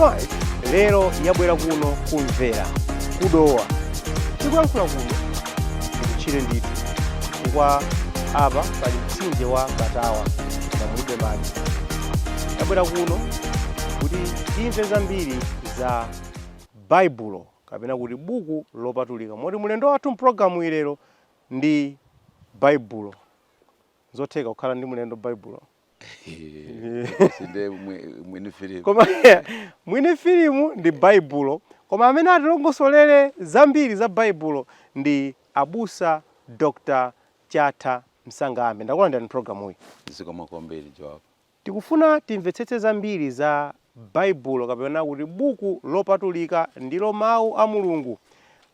5 lero yabwera kuno kumvera kudowa. Tikuyankhula kuno ndikutchire ndithu, chifukwa apa pali mtsinje wa Batawa koma mulibe madzi. Tabwera kuno kuti timve zambiri za Baibulo kapena kuti buku lopatulika, moti mulendo wathu mpulogalamu ilero ndi Baibulo. Zotheka kukhala ndi mulendo Baibulo? Sinde mwini filimu. Koma mwini filimu ndi Baibulo, koma amene atilongosolere zambiri za Baibulo ndi abusa Dr Chatha Msangambe. Ndakulandirani programu iyi. Zikomo kwambiri, Joab. Tikufuna timvetsetse zambiri za Baibulo kapena kuti buku lopatulika, ndilo mawu a Mulungu.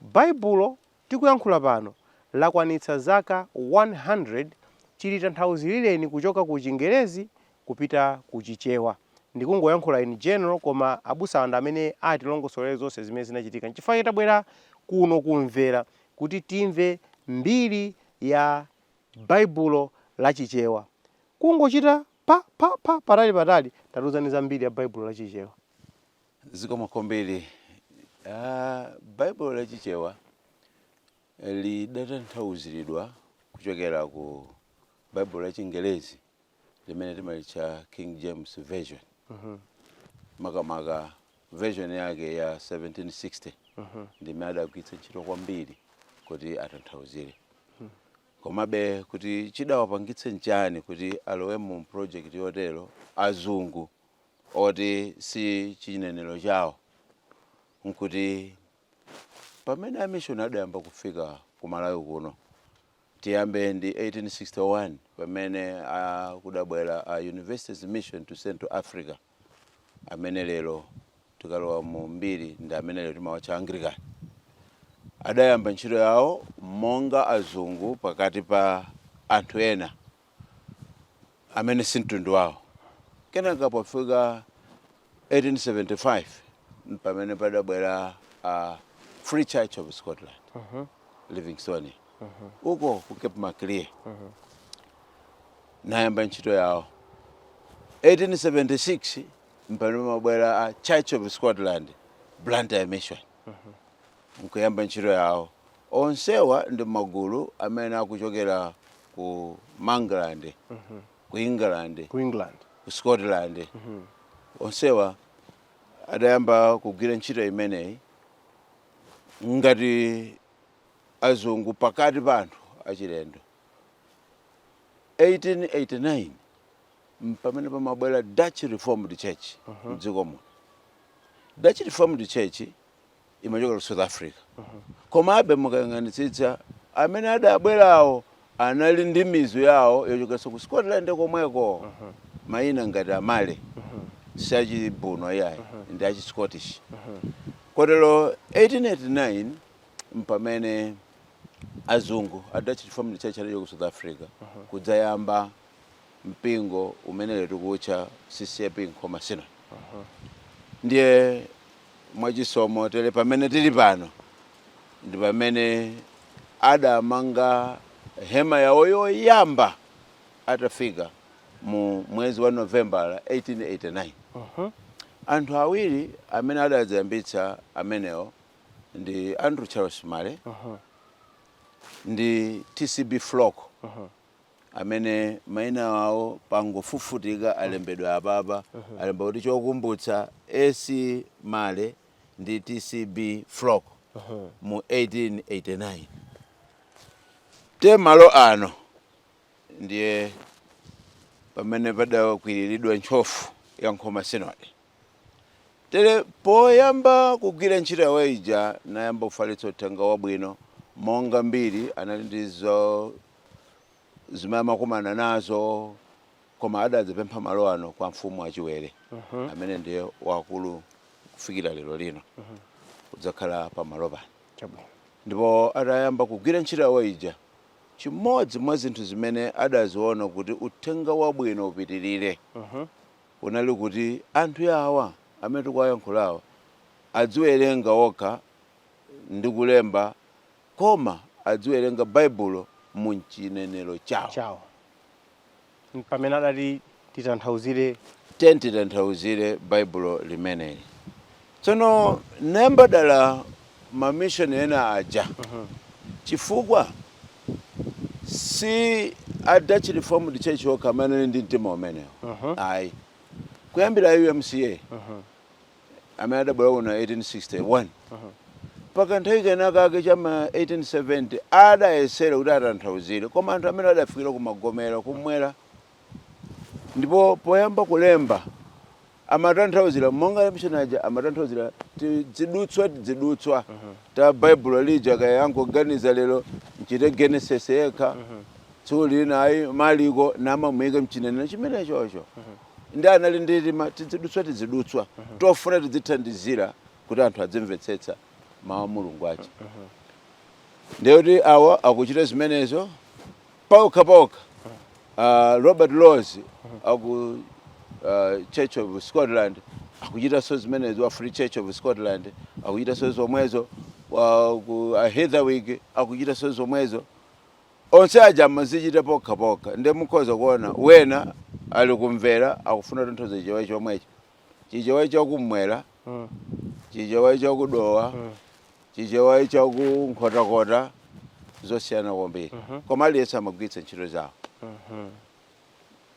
Baibulo tikuyankhula pano lakwanitsa zaka 100 chilitanthauzireni kuchoka ku Chingerezi kupita ku Chichewa. Ndikungoyankhula in general, koma abusa anda amene atilongosolere zonse zimene zinachitika. Nchifukwa tabwera kuno kumvera kuti timve mbiri ya Baibulo la Chichewa. Kungochita pa pa pa patali patali, tatiuzani zambiri ya Baibulo la Chichewa. Zikomo kwambiri. Baibulo la Chichewa lidatanthauziridwa kuchokera ku Baibulo la Chingerezi limene timalitcha King James Version, makamaka version yake ya 1760 ndimene adagwiritsa ntchito kwambiri kuti atanthauzire. Komabe kuti chidawapangitse nchani kuti alowe mu project yotero azungu oti si chinenero chawo? Nkuti pamene amishoni adayamba kufika ku Malawi kuno, tiyambe ndi 1861 pamene kudabwera a Universities Mission to Central Africa, amene lero tikalowa mu mbiri ndi amene lero timawatcha Anglican. Adayamba ntchito yawo monga azungu pakati pa anthu ena amene si mtundu wawo. Kenaka pofika 1875 pamene padabwera Free Church of Scotland, Livingstone, uko ku Cape Maclear, nayamba ntchito yawo. 1876 mpamene pamabwera a Church of Scotland, Blantyre Mission, nkuyamba ntchito yawo. Onsewa ndi magulu amene akuchokera ku Mangland, ku England. Ku England. Ku Scotland. Onsewa adayamba kugwira ntchito imeneyi ngati azungu pakati pa anthu achilendo. 1889 pamene pamabwera Dutch Reformed Church mdziko muno. Dutch Reformed Church imachokera ku South Africa, komabe mukayang'anitsitsa amene adabwerawo anali ndi mizu yawo yochokeranso ku Scotland komweko. Mayina ngati amale siachibunu iyayi, ndi achi Scottish. Kotero 1889 mpamene azungu a Dutch Reformed Church anachoka ku South Africa kudzayamba mpingo umene lero tikutcha CCAP Nkhoma Synod. Ndiye mwachisomo tere pamene tili pano ndi pamene adamanga hema yawo yoyamba atafika mu mwezi wa Novembala 1889. Anthu awiri amene adadzayambitsa amenewo ndi Andrew Charles Murray ndi TCB Flock, amene mayina awo pangofufutika alembedwa apapa, alemba kuti chokumbutsa AC Murray ndi TCB Flock mu 1889. Te malo ano ndiye pamene padakwiriridwa ntchofu ya Nkhoma Synod. Tere poyamba kugwira ntchito yawo ija, nayamba kufalitsa uthenga wabwino, monga mbiri anali ndi zo zimene amakumana nazo, koma adadzapempha malo ano kwa mfumu achiwere, amene ndiye wakulu kufikira lero lino, kudzakhala pamalo pano. Ndipo atayamba kugwira ntchito yawo ija, chimodzi mwa zinthu zimene adaziona kuti uthenga wabwino upitirire unali kuti anthu awa amene tikuwayankhulawa adziwerenga okha ndi kulemba, koma adziwerenga Baibulo mu chinenero chawo. Chawo. Pamene adati titanthauzire. Tentitanthauzire Baibulo limeneli. Tsono nemba dala mamishoni ena aja, chifukwa si a Dutch Reformed Church okha amene ali ndi mtima umenewo, ayi. Kuyambira UMCA amene adabwera kuno 1861, paka nthawi kenakake chama 1870 adayesera kuti atanthauzire, koma anthu amene adafikira kumagomera kumwera, ndipo poyamba kulemba amatanthauzira monga mishoni aja amatanthauzira tidzidutswa tidzidutswa ta Baibulo lija. Kaya angoganiza lero mchite Genesis yekha, tsiku lina ayi Maliko, namamuyika mchinenero chimene chocho. Ndi anali ndi tidzidutswa tidzidutswa tofuna tidzithandizira kuti anthu adzimvetsetsa mawu a Mulungu aja. Ndiyoti awa akuchita zimenezo paokha paokha. Robert Laws aku Church of Scotland akuchitanso zimenezo, wa Free Church of Scotland akuchitanso zomwezo, wa ku Heatherwick akuchitanso zomwezo. Onse aja amazichita pokha pokha. Ndiye mukhoza kuona wena ali kumvera akufuna kutanthauza Chichewa chomwecho, Chichewa chakumwera, Chichewa chakudowa, Chichewa chakunkhotakota, zosiyana kwambiri, koma aliyense amagwiritsa ntchito zawo.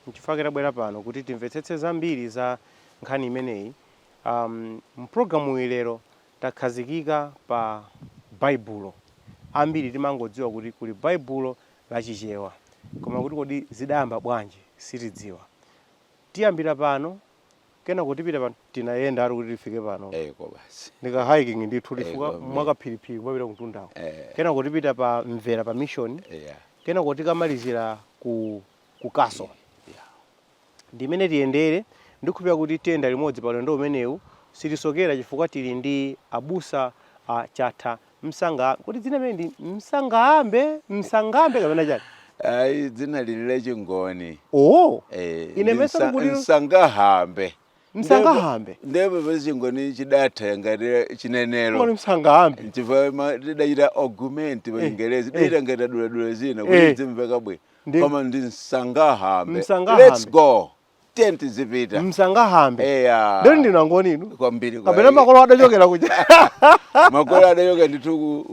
Nchifukwa tabwera pano kuti timvetsetse zambiri za nkhani imeneyi. Mpulogalamu iyi lero takhazikika pa Baibulo. Ambiri timangodziwa kuti kuli Baibulo la Chichewa, koma kuti kodi zidayamba bwanji sitidziwa. Tiyambira pano, kenako tipita pano. Tinayenda ati kuti tifike pano. Eko basi. Ndika hiking ndithu, tifuka kwambiri. mwakaphiriphiri kumapita kumtundako. Kenako tipita pa Mvera pa mission, kenako tikamalizira ku Castle. Ndimene tiyendere. Ndikukhulupirira kuti tiyenda limodzi pa ulendo umenewu, sitisokera, chifukwa tili ndi abusa a Chatha Msanga. Kuti dzina imene ndi Msangambe, Msangambe kapena chani? Ayi, dzina lili lachingoni. Oh. Ine ndi mesa kuti Msangahambe. Msangahambe. Ndipo pachingoni chidatha ngati chinenero. Kodi Msangahambe? Chifukwa tidachita augment pa Chingerezi, tidachita ngati aduladula zina kuti zimveka bwino, koma ndi Msangahambe. Msangahambe. Let's go, tiye tizipita. Msangahambe. Eya. Ndoni ndinangoni inu Kwambiri. Kapena makolo adachokera kuja? Makolo adachoka ndithu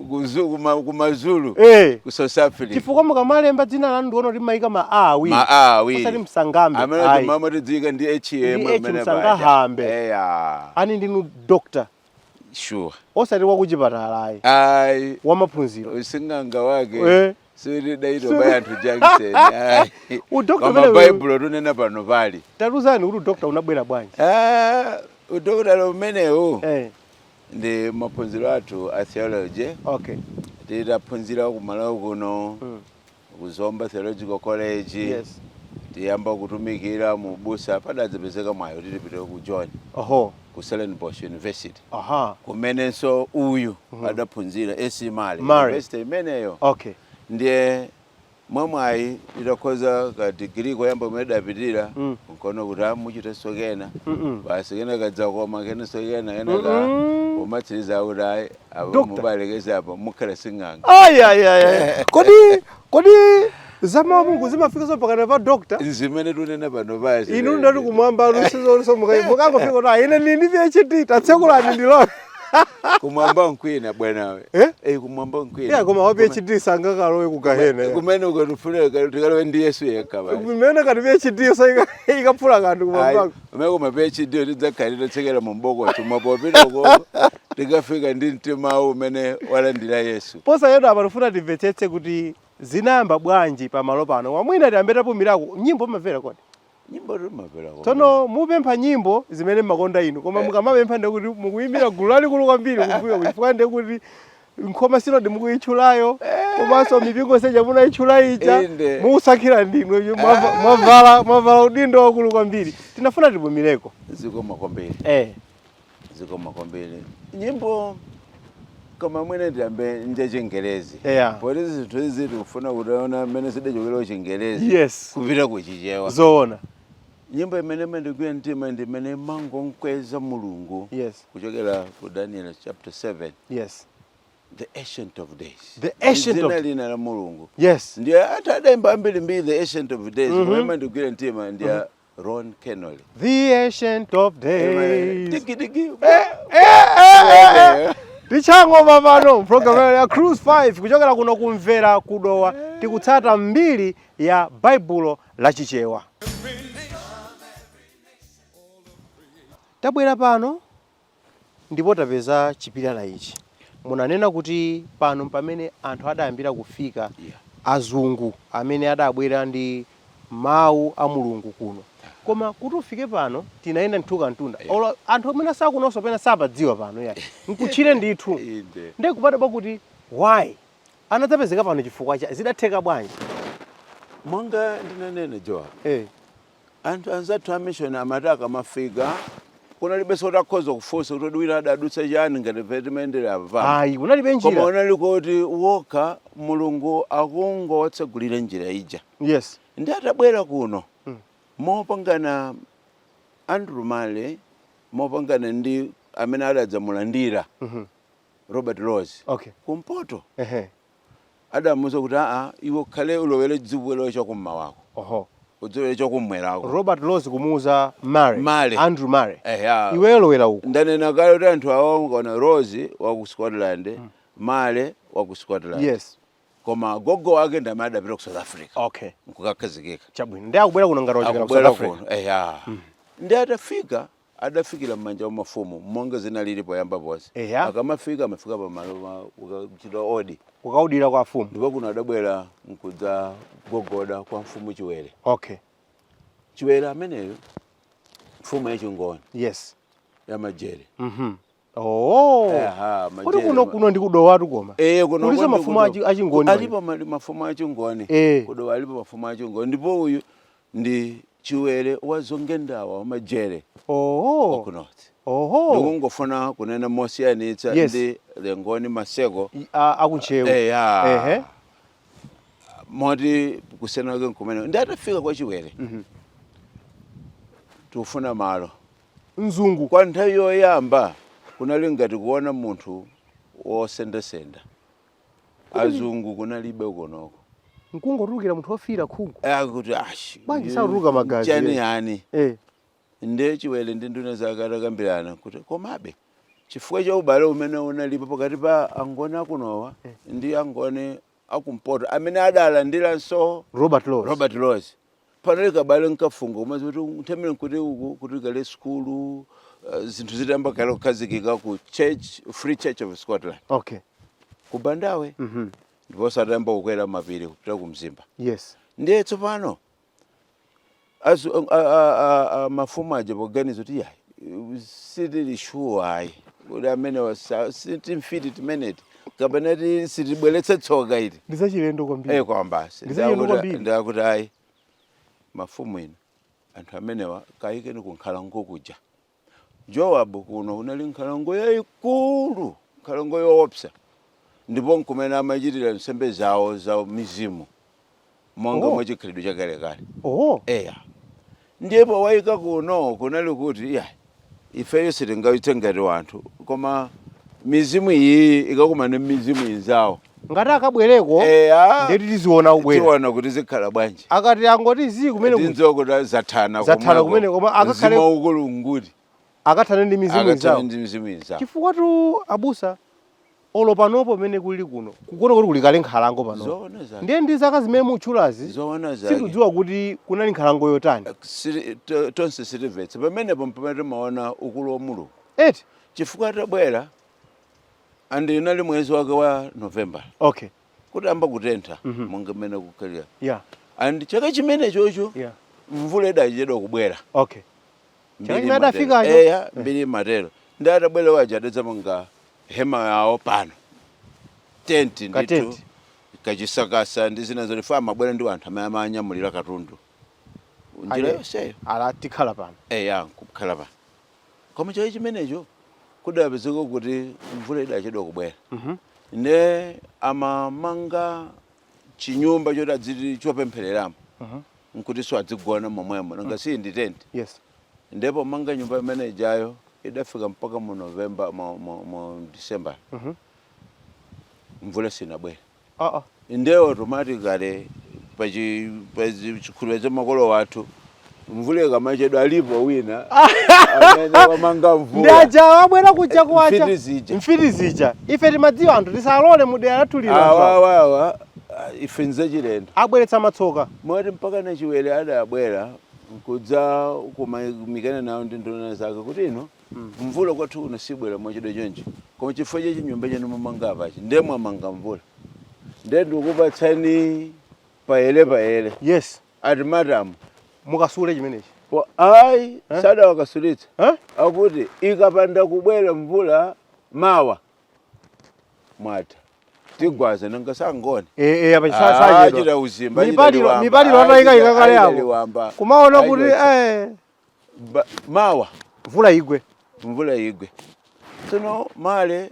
kumazulu, ku South Africa. Chifukwa mukamalemba dzina lanu ndiona kuti mayika ma a awiri. Ma a awiri. Osati Msangambe. Amene Ayi. mama tidziyika ndi Ndi H H, amene. Msangahambe. Eya. Ani ndinu doctor? Sure. Osati wakuchipatala ayi? Ayi. Wamaphunziro. Using'anga wake Eh. sitidayito baya anthu junction, ayi. Udokta Koma Baibulo tunena pano pali. Tatuzani kuti udokta unabwera bwanji? Ah, udokotala umenewu ndi maphunziro athu a theology. Titaphunzira ku Malawi kuno, ku Zomba Theological College, tiyamba kutumikira mu busa, padadzapezeka mwayi kuti tipite ku John, ku Stellenbosch University, kumenenso uyu adaphunzira AC Murray. Murray. University imeneyo. Ndiye mwamwayi titakhoza ka degree koyamba kumene dapitira, nkono kuti amuchitenso kena, basi kena kadzakoma kenenso kena kena ka pomatsiriza kuti ayi, apa Doctor. Mubalekeze apa, mukhala sing'anga. Ayayaya, kodi za mawu a Mulungu zimafikanso pakana pa doctor? Zimene tunena pano pasi. Inu ndati kumwamba lusizonso mukangofika kuti "Ah, ine ndili ndi PhD, tatsekulani ndilowe." Kumwamba nkwina, bwanawe. Eh? Eh, kumwamba nkwina. Yeah, koma wa PhD sangakalowe ku gahena. Kumene ukatufuna tikalowe ndi Yesu yekha basi. Kumene kati PhD so ikaphula kanthu kumwambako. Umene koma PhD tidzakhala titsekera mu mbokosi mwapopita uko, tikafika ndi mtimawu umene walandira Yesu. Posayedwa apa tifuna timvetsetse kuti zinayamba bwanji pamalo pano. Wamwina tiyambe tapumirako. Nyimbo mumamvera kodi? Nyimbo timamvera. Tsono mupempha nyimbo zimene mmakonda inu, koma mukamapempha ndekuti mukuyimbira gulu lalikulu kwambiri kumbuyo, chifukwa ndekuti Nkhoma Sinodi mukuyitchulayo, komanso mipingo seja munayitchula ija. Inde. Mukusankhira ndinu. Mwavala udindo wakulu kwambiri. Tinafuna tipumireko. Zikoma kwambiri. Zikoma kwambiri. Nyimbo, koma mwene tiyambe nje Chingerezi, poti zinthu izi tikufuna kutaona mmene zidachokera Chingerezi kupita ku Chichewa. Zoona. Nyimbo imene imandigwira mtima ndi imene imangonkweza Mulungu, kuchokera ku Daniel chapter 7, the Ancient of Days. The Ancient Dzina lina la Mulungu. Ndiye ati adayimba ambirimbiri the Ancient of Days, koma imandigwira mtima ndiya Ron Kenoli. The Ancient of Days. Tiki tiki. Tichangoma pano program ya Cruise 5 kuchokera kuno kumvera kudowa, tikutsata mbiri ya Baibulo la Chichewa. Tabwera pano ndipo tapeza chipilala ichi. Munanena kuti pano pamene anthu adayambira kufika, azungu amene adabwera ndi mawu a Mulungu kuno. Koma kuti ufike pano tinayenda ndithu kantunda. Olo anthu amene sakunonso pena sapadziwa pano yayi, nkutchire ndithu. Inde. Ndiye kupadabwa kuti why anadzapezeka pano, chifukwa cha zidatheka bwanji? Monga ndinanene, Joab, anthu anzathu a mission amati akamafika kunalibenso kuti akhoza kufunsa kuti wina adadutsa chani ngati pete timayendera apa pano. Ayi, kunalibe Koma njira. unali kuti wokha Mulungu akungowatsegulira njira ija. Ndi atabwera kuno, mopangana Andrew Male, mopangana ndi amene adadzamulandira, Robert Rose, kumpoto, adamuwuza kuti, aa, iwe ukhale ulowere dzibwero chakum'mawako, udziwere chakummwerako. Robert Rose kumuuza Murray. Murray. Andrew Murray. Eya. Iweyo lowera uku. Ndanena kale kuti anthu awa ukaona Rose wa ku Scotland, Murray wa ku Scotland, koma gogo wake ndamene adapita ku South Africa nkukakhazikika. Chabwino, ndi akubwera kuno ngati wachokera ku South Akubwera Africa. kuno, eya. Ndi atafika adafikira m'manja mwa mafumu monga zinalili poyamba ponse. Akamafika amafika pamalo ukachita odi. Kukaudira kwa afumu. Ndipo kuno adabwera nkudza gogoda kwa mfumu Chiwere. Chiwere ameneyo mfumu yachingoni, ya Majere. Oh. Aha, Kuti Majere. kuno kuno ndi kudowatu koma. Eh, kuno Kuliso mafumu achingoni. Alipo mafumu achingoni. Kudowa alipo mafumu achingoni, ndipo uyu ndi Chiwere wa Zongendawa wa Majere ku north. Ndikungofuna kunena mosiyanitsa ndi Lengoni Maseko Akuntcheu. Eya. Moti kusiyana kwake nkumene ndi atafika kwa Chiwere, tikufuna malo. Mzungu. Kwa nthawi yoyamba kunali ngati kuona munthu wosendasenda. Azungu kunalibe kunoko. Nkungotulukira munthu wofira khungu. Akuti ashi. Bwanji sautuluka magazi, Chani eh? yani. Ndiye Chiwere ndi nduna zake atakambirana kuti komabe chifukwa cha ubale umene unalipo pakati pa Angoni akunowa ndi Angoni akumpoto amene adalandiranso Robert Rose. Robert Rose, panali kabale nkafunga kumazi kuti nthemere nkuti uku kuti kale skulu, zinthu zitayamba kale kukhazikika ku church, Free Church of Scotland, ku Bandawe, ndiponso atayamba kukwera mapiri kupita ku Mzimba. Ndiye tsopano mafumu aja poganiza kuti yayi, sitili sure ayi kuti amene sitimfiti timeneti kapena ti sitibweretse tsoka iti. Ndi zachilendo kwambiri. Eh, kwambasi. Ndizachilendo kwambiri. Ndakuti ayi, mafumu inu, anthu amenewa kayikeni ku nkhalango kuja. Joab, kuno kunali nkhalango yayikulu, nkhalango yoopsa, ndipo nkumene amachitira nsembe zawo za mizimu monga mwa chikhalidwe chakalekale. Eya, ndipo wayika kuno kunali kuti ya ifeyo sitingaitse ngati wanthu, koma mizimu iyi ikakumana mizimu inzawo. Ngati akabwereko, ndeti tiziona ubwera. Tiona kuti zikhala bwanji. Akati angoti zi kumene Tindziwa kuti zathana. Zathana komweko. kumene, koma akakhale- Mzimu waukulu nguti akathane ndi mizimu akathana inzawo. ndi mizimu inzawo. Chifukwa tu abusa, olo panopo pamene kulili kuno, kukuona kuti kuli kale nkhalango pano. Zoona zake. Ndiye ndi zaka zimene mutchulazi, Zoona zake. sikudziwa kuti kunali nkhalango yotani. Tonse sitimvetsa pamenepo pamene timaona ukulu wa Mulungu. Eti. Chifukwa atabwera andi inali mwezi wake wa November, kuti amba kutentha monga mmene kukhalira, and chaka chimene chocho mvula idachedwa kubwera. Mbiri Chaka chimene matero. adafikacho? Eya, mbiri matero. Ndi atabwera waja adadzamanga hema yawo pano, tenti ndithu, Katenti. kachisakasa ndi zina zoti fa amabwera ndi anthu amene amanyamulira katundu njira yonseyo. Ala tikhala pano. Eya, nkukhala pano. Koma chaka chimenecho kudapezeka kuti mvula idachedwa kubwera, ne amamanga chinyumba choti adziti chopemphereramo, nkuti so adzigona momwemo, nanga si ndi tenti. Ndipo manga nyumba imene ijayo idafika mpaka mu November, mu December, mvula sinabwera. Ndiye automatically pachi chikhulupiriro cha makolo wathu Mvula ikamachedwa, alipo wina amene wamanga Ndi mvula. Aja wabwera kuja kuwacha. Mfiti zija. Mfiti zija. Ife timadziwa anthu, tisalole mudera lathu lino anthu awa. Awawawa ife nzachilendo. Abweretsa matsoka. Moti mpaka nachiwere adabwera nkudza kumayimikana nawo ndi nduna zake kuti ino mvula kwathu kuno sibwera mwachidwa chonchi, koma chifukwa cha chinyumba chanu mumanga apachi, ndiye mwamanga mvula, ndiye ndikupatsani payele payele. Ultimatum. Mukasule chimenechi. Ayi. Eh? Sadawakasulitsa. Eh? Akuti ikapanda kubwera mvula mawa, mwatha, tigwaza nanga sangone. Eh eh, apa Ah, sachedwa. Achita uzimba, achita Mipaliro liwamba, mipaliro atayika ikakale achita apo. liwamba. Kumaona kuti Achita- mawa mvula igwe. Mvula igwe. Tsono Male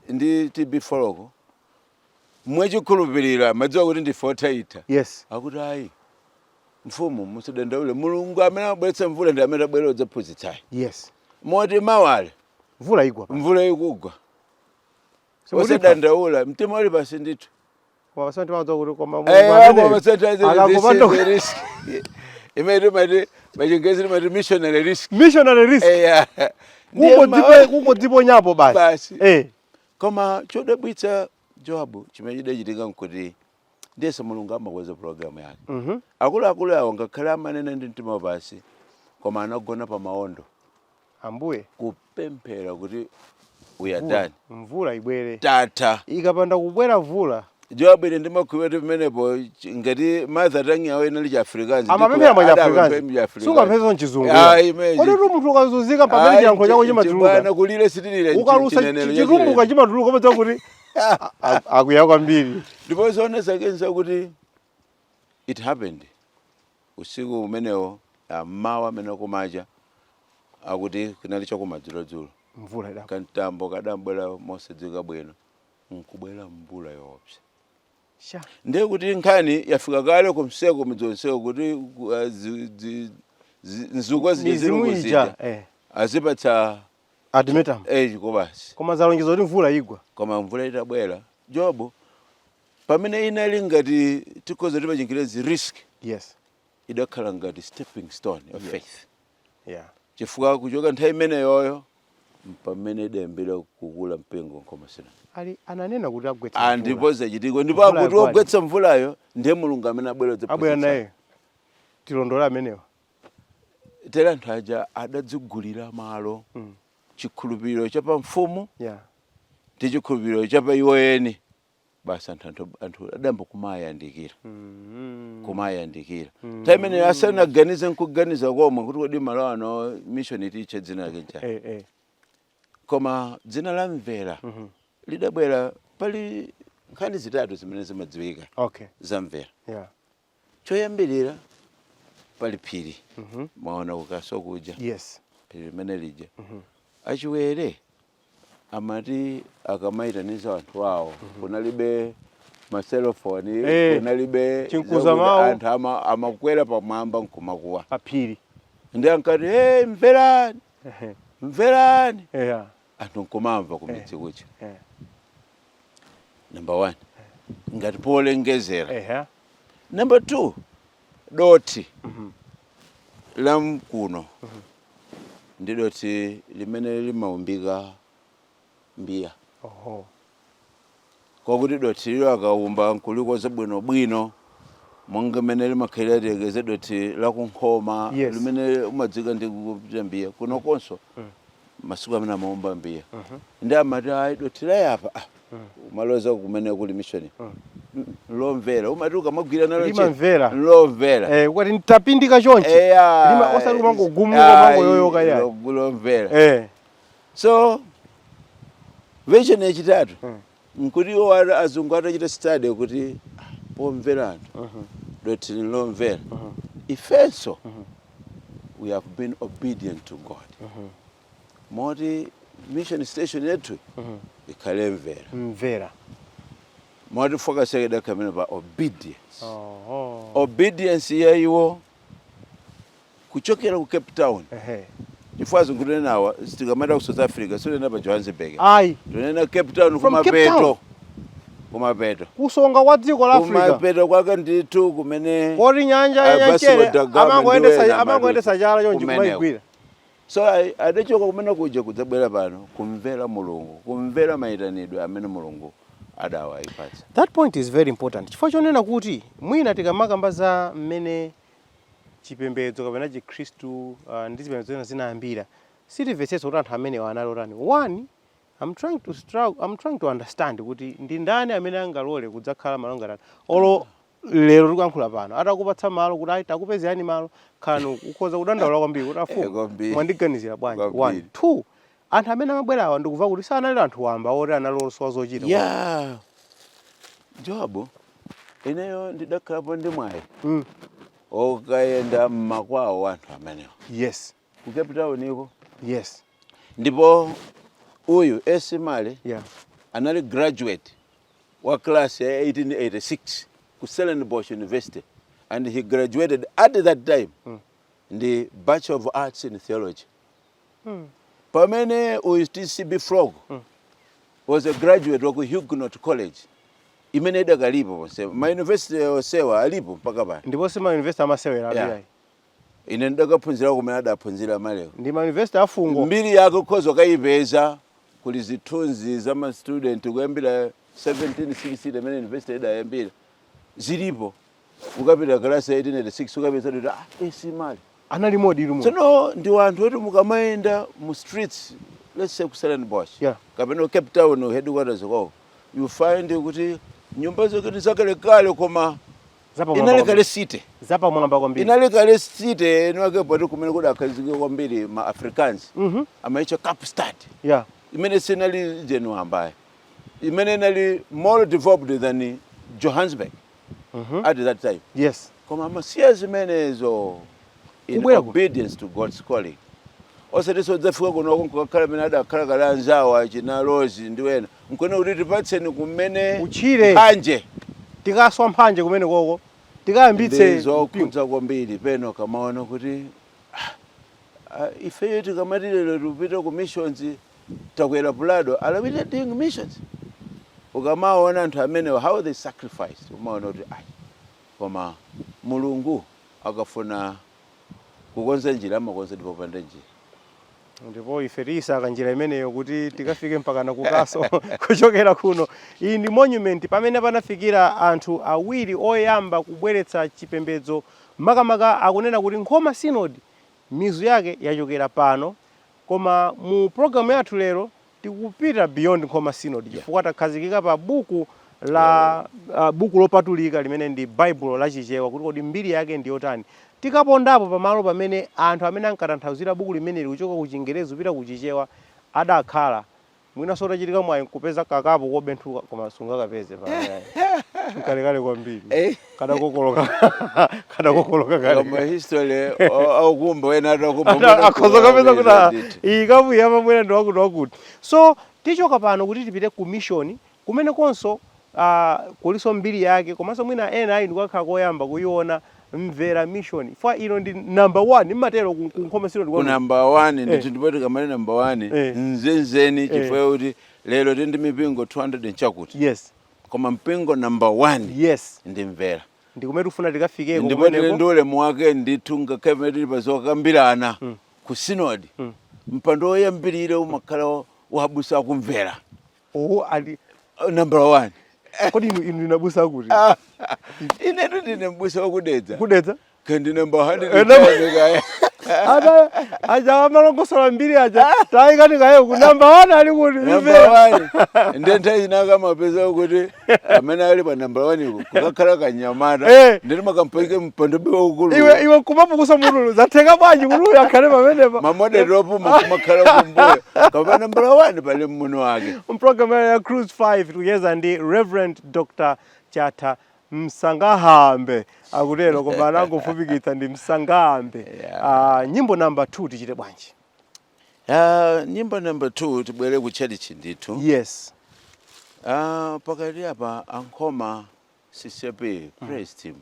ndi TB Foloko mwachikhulupirira, madziwa kuti ndife othaitha, akuti ayi mfumu, musadandaule, Mulungu amene amabweretsa mvula ndi amene abwera udzaphunzitsayi. Moti mawale Mvula igwa pa. Mvula ikugwa. Simulipha. Osadandaula, mtima uli pasi ndithu. Koma pasati timadziwa kuti koma Eh, Mulungu amene koma sometimes akakupanda this is the risk. Imene timati pachingezi timati missionary risk. Missionary risk. Eya. Ndiye Kungodziponyapo basi. Basi. Koma chodabwitsa, Joabu, chimene chidachitika nkuti ndiyese Mulungu amakweza programu yake. Akuluakulu awo ngakhale amanena ndi mtima pasi, koma anagona pa maondo Ambuye, kupemphera kuti we are done. Mvula ibwere. Tatha. Ikapanda kubwera mvula. Joabu, ine ndimakhulupirira kuti pamenepo ngati mother tongue yawo inali Chiafrikaans, Amapemphera mwa Chiafrikaans. Sungapempherenso mchizungu. Ayi, imeji. Kodi tu munthu ukazunzika pamene chiyankhulo chako chimatuluka. Bwana, kulire sitilire. Ukalusa chitumbuka chimatuluka, umadza kuti akuya kwambiri. Ndipo zoona zake nzakuti it happened usiku umenewo, mmawa amene kumacha, akuti kunali chakumadzulodzulo, Mvula idagwa. Kamtambo kadambwera mosadziwika bwino, nkubwera mvula yoopsa. Sha. Ndiye kuti nkhani yafika kale kumseko, midzonseko, kuti nzukwa zija zili Mizimu kuzija ija. Azipatsa Ultimatum. Chikobasi. Koma zalonjezo kuti mvula igwa. Koma mvula itabwera, Jobo, pamene inali ngati tikhoza kuti pachingerezi risk, idakhala ngati stepping stone of faith, chifukwa kuchoka nthawi imeneyoyo pamene idayambira kukula mpingo Nkhoma Synod. Ali ananena kuti agwetsa Ah, mvula. Ndipo zachitika, ndipo Mvula akuti yagwadi. wogwetsa mvulayo ndiye Mulungu amene abwera Abwera kudzaphunzitsa. naye. Tilondole amenewa. Tere anthu aja adadzigulira malo, chikhulupiriro cha pa mfumu ndi chikhulupiriro cha pa iwo eni basi. Anthu adayamba kumayandikira, kumayandikira. Nthawi imeneyo asanaganize nkuganiza komwe kuti kodi malo ano mission tiche dzina lake njani? Koma dzina la Mvera lidabwera. Pali nkhani zitatu zimene zimadziwika za Mvera. Choyambirira, pali phiri. Mwaona kukaso kuja? Yes. Phiri limene lija, achiwere amati akamayitaniza anthu awo, kunalibe maselofoni, kunalibe Chinkuza zakuti mawu. anthu amakwera pamwamba nkumakuwa. Pa phiri. Ndi ankati, "Hey, mverani, mverani," anthu nkumamva kumidzi kucha. Number one, ngati polengezera. Number two, doti la mkuno ndi doti limene limaumbika mbiya. Kwakuti doti lilo akaumba nkulikoza bwinobwino, monga mmene limakhalira, tekeze doti lakunkhoma limene umadzika ndi kupita mbiya kunokonso, masiku amene amaumba mbiya ndi amati ayi, doti layapa, umaloza kumene kuli mission, lomvera, umati ukamagwira nalo ntchito, Limamvera. Lomvera. Eh, ukati ntapindika chonchi. Eya. Lima osati kumangogumuka, mangoyoyoka yayi. Lomvera. So version yachitatu nkuti iwo azungu atachita study kuti pomvera anthu, doti lomvera, ifenso we have been obedient to God, moti mission station yathu ikhale Mvera. Mvera. Moti focus yake idakhamene pa obedience. Obedience ya iwo kuchokera ku Cape Town, chifukwa azungu tinenawa tikamata ku South Africa sitinena pa Johannesburg, Ayi. tinena Cape Town From Cape kumapeto. Town. Kumapeto. Kusonga kwa dziko la Africa. Kumapeto kwake ndithu, kumene koti nyanja Vasco yamchere da Gama amangoendesa ndiwena amangoendesa chala chonchi kumeneko. kumayigwira. So adachoka kumene kuja kudzabwera pano kumvera Mulungu, kumvera mayitanidwe amene Mulungu adawayipatsa. That point is very important, chifukwa chonena kuti mwina tikamakamba za mmene chipembedzo kapena Chikhristu ndi zipembedzo zina zinayambira, sitimvetsetsa kuti anthu amenewa anali otani. One, I'm trying to struggle, I'm trying to understand kuti ndi ndani amene angalole kudzakhala malo ngati olo lero tikuyankhula pano, atakupatsa malo kuti ayi, takupezerani malo, khanu ukhoza kudandaula kwambiri kuti afumu, Kwambiri. mwandiganizira bwanji? One. Kwambiri. Two, anthu amene amabwerawa ndikuva kuti sanali anthu wamba oti anali osowa zochita. Ya, Job, ineyo ndidakhalapo ndi mwayi okayenda mmakwawo anthu amenewa ku Cape Town iko. Ndipo uyu A.C. Male anali graduate wa class ya 1886 ku Stellenbosch University, and he graduated at that time ndi Bachelor of Arts in Theology, pamene uyu TCB Vlok was a graduate wa ku Huguenot College imene idakalipo ponse. Ma university onsewa alipo mpaka pano. Ndiponso ma university amasewera ayi. Ine ndidakaphunzira kumene adaphunzira Maleko. Ndi ma university afungo. Mbiri yake ukhoza ukayipeza, kuli zithunzi za ma student kuyambira 1760 imene university idayambira, zilipo. Ukapita class ya 1886 ukapeza kuti ah, A.C. Male anali modi ilumo. Tsono ndi anthu oti mukamayenda mu streets, let's say ku Stellenbosch kapena ku Cape Town headquarters kwako, you find kuti nyumba zoke ndi zakalekale, koma Zapamwamba inali kale kwambiri. city. Zapamwamba kwambiri. Inali kale city eniwake, poti kumene kudakhazikika kwambiri ma Africans amaitcha Kaapstad, imene sinali jenu ambaye imene inali more developed than Johannesburg at that time. Koma amasiya zimenezo in Kubwera ku- obedience to God's calling, osati sodzafika kunoko nkukakhala mene adakhala kale anzawo achina Lozi ndi wena, nkuona kuti tipatseni kumene Uchire. mphanje. Tikaswa mphanje kumene koko, tikayambitse Ndi zokhudza kwambiri peno kamaona kuti ah, ah, ifeyo tikamati lero tikupita ku missions, takwera Prado, are we not doing missions? Ukamaona anthu amenewa, how they sacrificed, umaona kuti ayi, koma Mulungu akafuna kukonza njira amakonza ndipo popanda njira. Ndipo ife tiyisaka njira imeneyo kuti tikafike mpakana kukaso kuchokera kuno. Iyi ndi monument pamene panafikira anthu awiri oyamba kubweretsa chipembedzo, makamaka akunena kuti Nkhoma Synod mizu yake yachokera pano. Koma mu programu yathu lero tikupita beyond Nkhoma Synod, chifukwa takhazikika pa buku la buku lopatulika limene ndi Baibulo la Chichewa, kuti kodi mbiri yake ndi yotani. Tikapondapo pamalo pamene anthu amene ankatanthauzira buku limeneli kuchoka ku Chingerezi kupita ku Chichewa adakhala, mwinanso utachitika mwayi nkupeza kakapo kobenthuka, koma sungakapeze pa nkalekale kwambiri. Kadakokoloka, kadakokoloka kale. Koma history aukumba wena atakumba. Akhoza kapeza kuti ah, iyi kapu yapamwera ndi wakuti wakuti. So tichoka pano kuti tipite ku mission, kumene konso kuliso mbiri yake, komanso mwina ena ayi ndikukakhala koyamba kuiona Mvera Mission fa ino ndi number one mmatero ku Nkhoma Synod ku number one ndithu. Ndipo tikamati number one nzenzeni, chifukwa kuti lero tili ndi mipingo 200 nchakuti, koma mpingo number one ndi Mvera. Ndi kumene tikufuna tikafikeko. Ndipo tili kumeneko. ndi ulemu wake ndithu, ngakhale pamene tili pa zokambirana ku sinodi, mpando woyambirira umakhala wabusa akumvera. Oh, ali number one. Kodi inu ndinabusa kuti? Inetu ndine mbusa wakudedza. Kudedza. Kandi number 100. Number- ata aja amalongosola mbiri aja tayikani kaye ku number one ali kuti Number Mvera. one. Ndiye nthawi zinaka amapeza kuti amene ali pa number one iko kukakhala kanyamata, nditi makampeke mpando be waukulu. Iwe kumapukusa mululu, zatheka bwanji kuti uyu akhale pamenepa? Ma moderator opuma kumakhala kumbuyo, koma number one pali mmuno wake. Mpulogalamu ya Cruise 5 tikuyeza ndi Reverend Dr. Chatha Msangahambe, akutero koma anangofupikitsa ndi Msangahambe. Nyimbo number 2 tichite bwanji? Nyimbo number 2 tibwere ku church ndithu. Pakati apa Ankhoma CCAP praise team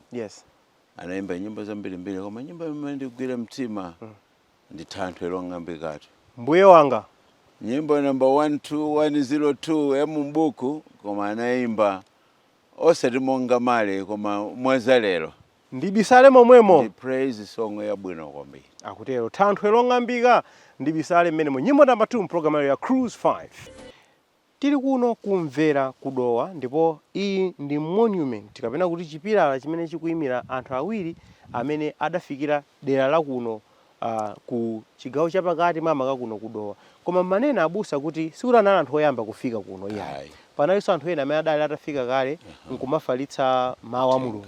anayimba nyimbo zambirimbiri, koma nyimbo imene ndigwira mtima ndi Thanthwe Long'ambikatu. Mbuye wanga. Nyimbo number 12102 ya mumbuku, koma anayimba Osati monga Male, koma mwazalero. Ndibisale momwemo. Ndi praise song yabwino kwambiri. Akutero, "Thanthwe Long'ambika, Ndibisale Mmenemo", nyimbo namba 2 mpulogalamu ya Cruise 5. Tili kuno kumvera kudowa, ndipo iyi ndi monument kapena kuti chipilala chimene chikuyimira anthu awiri amene adafikira dera la kuno ku chigawo chapakati, makamaka kuno kudowa. Koma manena abusa kuti sikuti anali anthu oyamba kufika kuno, iyayi. Ayi. Panalinso anthu ena amene adali atafika kale nkumafalitsa mawu a Mulungu,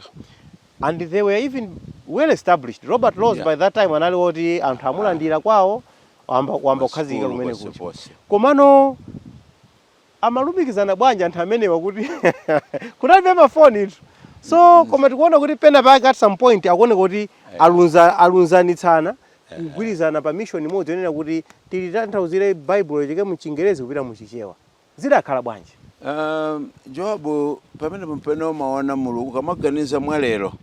and they were even well established. Robert Laws by that time anali oti anthu amulandira kwawo, wamba kukhazikika Masukulu kumene kuja. Ponseponse. Komano amalumikizana bwanji anthu amenewa kuti kunalibe mafoni itu? So koma tikuona kuti pena pake, at some point, akuoneka kuti alunzanitsana, kugwirizana pa mission imodzi yonena kuti tilitanthauzire Baibulo lichoke mu Chingerezi kupita mu Chichewa. Zidakhala bwanji? Joabu, pamene pamene umaona Mulungu, kamaganiza mwalero,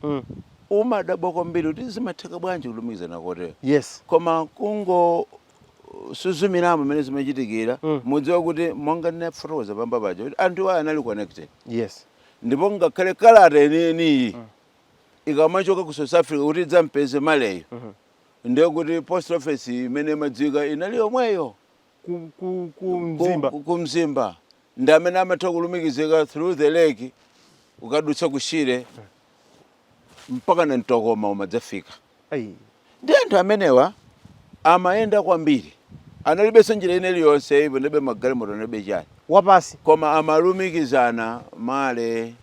umadabwa kwambiri kuti zimatheka bwanji kulumikizana kotero. Koma kungo suzumiramo mmene zimachitikira, mudziwa kuti monga ndinafotokoza pamba paja kuti anthu aya anali connected. Ndipo ngakhale kalata yeniyeniyi ikamachoka ku South Africa kuti idzampeze Maleyo, ndiye kuti post office imene imadziwika inali yomweyo ku Mzimba. Ku Mzimba, ndi amene amatha kulumikizika through the lake, ukadutsa ku Shire mpaka na Mtokoma umadzafika. Ayi. Ndi anthu amenewa amayenda kwambiri, analibenso njira ina iliyonse ipo, ndibe magalimoto, ndibe chani. Wapasi. Koma amalumikizana Male,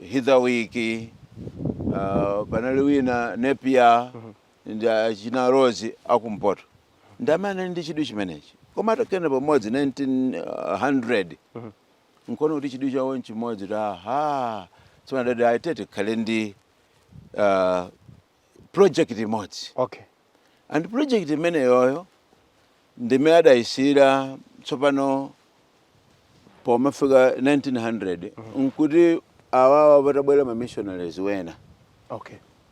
Hitherwick, panali wina Nepia ndi achina Rose akumpoto, ndi amene anali ndi chidwi chimenechi. Koma atakhala pamodzi 1900, nkono kuti chidwi chawo nchimodzi, kuti aha, tsono adati aite tikhale ndi project imodzi. And project imeneyoyo ndimene adayisira. Tsopano pomafika 1900, nkuti awawa patabwera ma missionaries wena,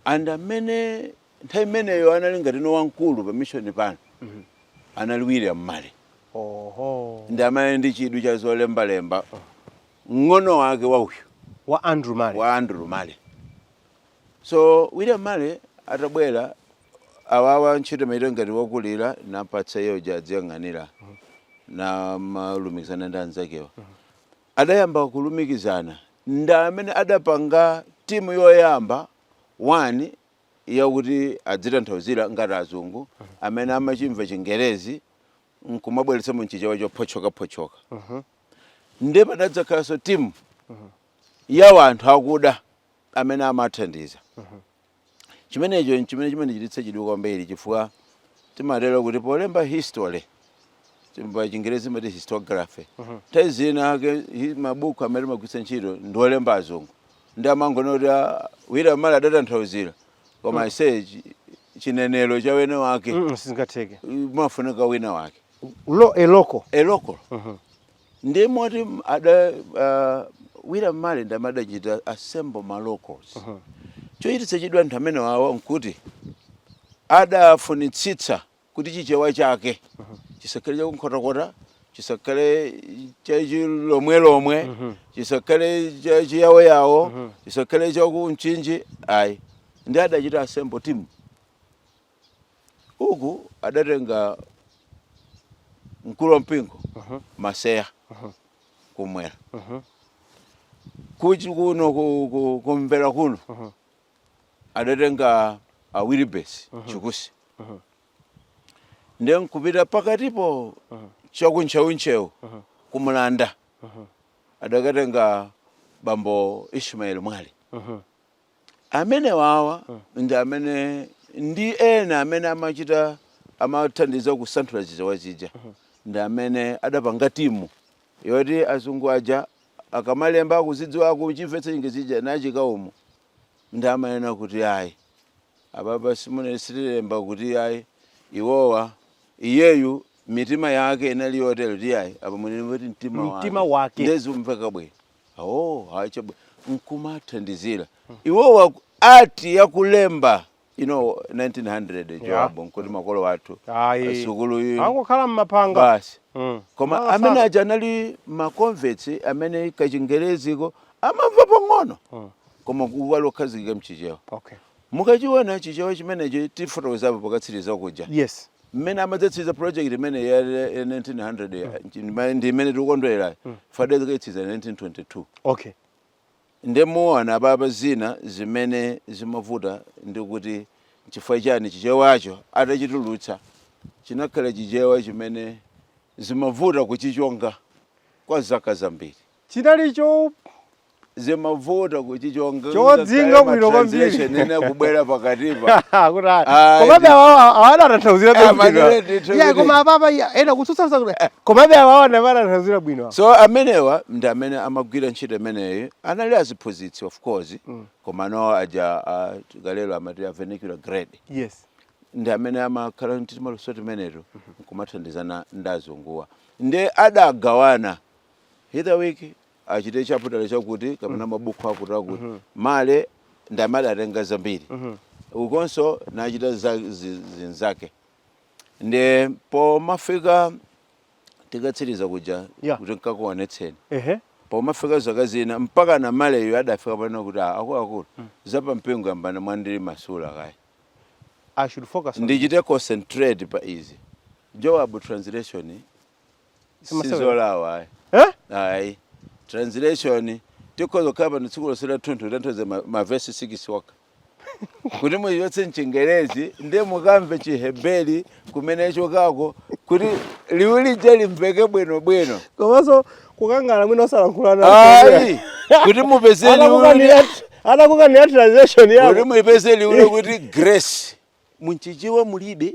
and amene nthawi imeneyo anali ngati no wamkulu pa mission pano anali William Male. Ndi amene ndi chidwi cha zolembalemba, ng'ono wake wa uyu wa Andrew Male. Wa Andrew Male. So William Male atabwera, awawa ntchito imaita ngati wakulira, napatsa iye uja adziyang'anira na malumikizana ndi anzakewa. Adayamba kulumikizana, ndi amene adapanga timu yoyamba one yakuti adzitanthauzira ngati azungu amene amachimva Chingerezi nkumabweretsa mu Chichewa chophotchokaphotchoka. Ndiye padadzakhalanso timu ya anthu akuda amene amathandiza. Chimenecho chimene chimandichititsa chidwi kwambiri, chifukwa timatero kuti polemba history, pa Chingerezi imati historiography, nthawi zina ke mabuku amene timagwiritsa ntchito ndi olemba azungu, ndi amangona kuti William Male adatanthauzira, koma ise chinenero cha wene wake Sizingatheke. Mafunika wina wake. A local. A local. Ndi moti ada William Male ndi amene adachita assemble ma locals. Chochititsa chidwi anthu amene wawa nkuti adafunitsitsa kuti Chichewa chake chisakhale chakunkhotakota, chisakhale chachilomwelomwe, chisakhale chachiyawoyawo, chisakhale chakumchinji, ayi. Ndi adachita assemble team. Uku adatenga mkulu wa mpingo Maseya kumwera, kuchi kuno kumvera kuno adatenga a Wilibesi Chikusi, ndiye nkupita pakatipo chakuntchewuntchewu kumulanda adakatenga bambo Ishmael Mwale. Amene wawa ndi amene ndi ena amene amachita amathandiza kusanthula Chichewa chija, ndi amene adapanga timu yoti azungu aja akamalemba akuzidziwa, akuchimvetsa Chingerezi nachika umu, ndi amanena kuti ayi, apapa simune sitilemba kuti ayi, iwowa iyeyu mitima yake inali yotero kuti ayi, apa munene kuti mtima wake. Mtima wake. Ndezimveka bwino. Oh, hayi, chabwino, nkumathandizira iwowa ati yakulemba. 1900 Jowabu nkuti makolo athu Ayi. sukulu Angokhala m'maphanga. Basi. Koma Makasaka. amene aja anali ma converts amene kachingereziko amamva pang'ono, koma kukali okhazikika mchichewa. Mukachiona Chichewa chimenechi, tifotokozapo pakatsiriza kuja mmene amadzatsiriza project imene ya 1900 ndi imene tikukondwerera, fadezikaitsiriza 1922. Ndemuona apapa zina zimene zimavuta ndikuti nchifukwa chani Chichewacho atachitulutsa chinakhala Chichewa chimene zimavuta kuchichonga kwa zaka zambiri. Chinali cho Zimavuta kuchichonga. Chodzinga bwino kwambiri. Translation ine kubwera pakatipa. Kuti komabe awawa awadatanthauzira bwino. Manene ndithu Yeah, koma apapa ena kutsutsa kuti komabe awawa adatanthauzira bwino. So amenewa ndi amene amagwira ntchito imeneyi, anali aziphunzitsi, of course, koma no aja kalelo amati a vernacular grade. Ndi amene amakhala ndi maluso timeneto nkumathandizana ndi azunguwa, ndi adagawana Hetherwick achite chaputala chakuti kapena mabuku akuti akuti, Male ndi amene adatenga zambiri, ukonso nachita zinzake. Ndi pomafika tikatsiriza kuja kuti nkakuonetseni, pomafika zaka zina mpaka na Maleyo adafika pano kuti, "Ah, akuluakulu, zapampingo ambana mwandili masula kaya." I should focus on Ndichite concentrate pa izi. Joab, translation Simasewera. sizolawa, ayi. Eh? Ayi, translation tikhoza kukhala pano tsiku lonse lathunthu kutanthauza mavesi 6 wokha kuti muchotse mchingerezi, ndiye mukamve Chiheberi kumene chokako kuti liwu lija limveke bwinobwino. Komanso kukangana mwina osalankhulana. Ayi, kuti mupeze liwu Anakukanira translation kuti yako. mupeze liwu kuti grace munchichewa mulibe,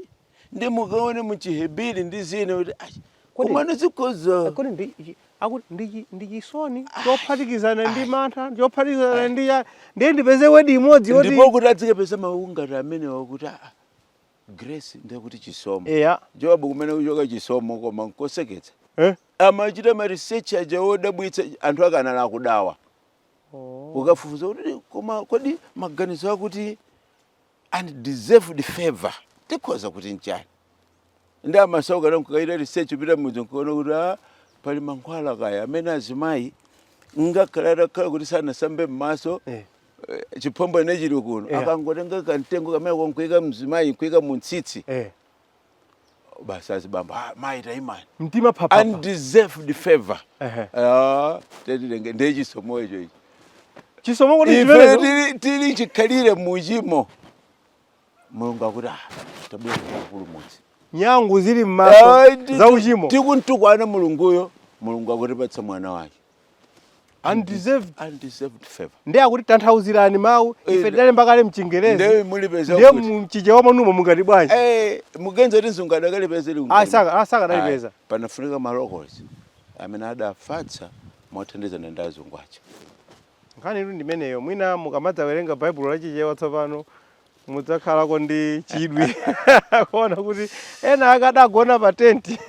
ndi mukaone muchiheberi ndi zina kuti ai, komano zikhoza Kodi ndi akuti ndi chisoni chophatikizana ndi mantha, chophatikizana ndi ndiye ndipeze word imodzi yoti Ndipo kuti adzikapeza mawu ngati amenewa kuti grace ndekuti chisomo. Jowabu kumene kuchoka chisomo, koma nkoseketsa. Amachita ma research aja odabwitsa, anthu akanala akudawa ukafufuza kuti koma kodi maganizo akuti undeserved favor tikhoza kuti nchani? Ndi amasauka nkukaita research kupita mudzi nkuona kuti pali mankhwala kaya amene azimayi ngakhala atakhala kuti sanasambe m'maso, chiphombo ine chili kuno, akangotenga kamtengo kamene konkuika mzimayi nkuika muntsitsi, basi azibamba, mayi taimani. Mtima phapapa. Undeserved favor. Tetilenge ndiye chisomo icho ichi. Chisomo kuti Ife chimenecho. tili chikhalire muchimo, Mulungu akuti, tabwera kupulumutsi. Nyangu zili m'maso za uchimo. Tikuntukwana Mulunguyo, Mulungu akutipatsa mwana wake. Undeserved. Undeserved favor. Ndiye akuti tanthauzirani mawu, ife tidalemba kale mchingerezi. Ndiye mulipeza Ndiye kuti mchichewa mwanumo mungati bwanji? Mugenza kuti mzungu adakalipeza li? Saka adalipeza. Panafunika ma locals amene adafatsa mothandizana ndi azungu aja. Nkhani itu ndimeneyo. Mwina mukamadzawerenga Baibulo lachichewa tsopano mudzakhalako ndi chidwi kuona kuti ena akadagona pa tenti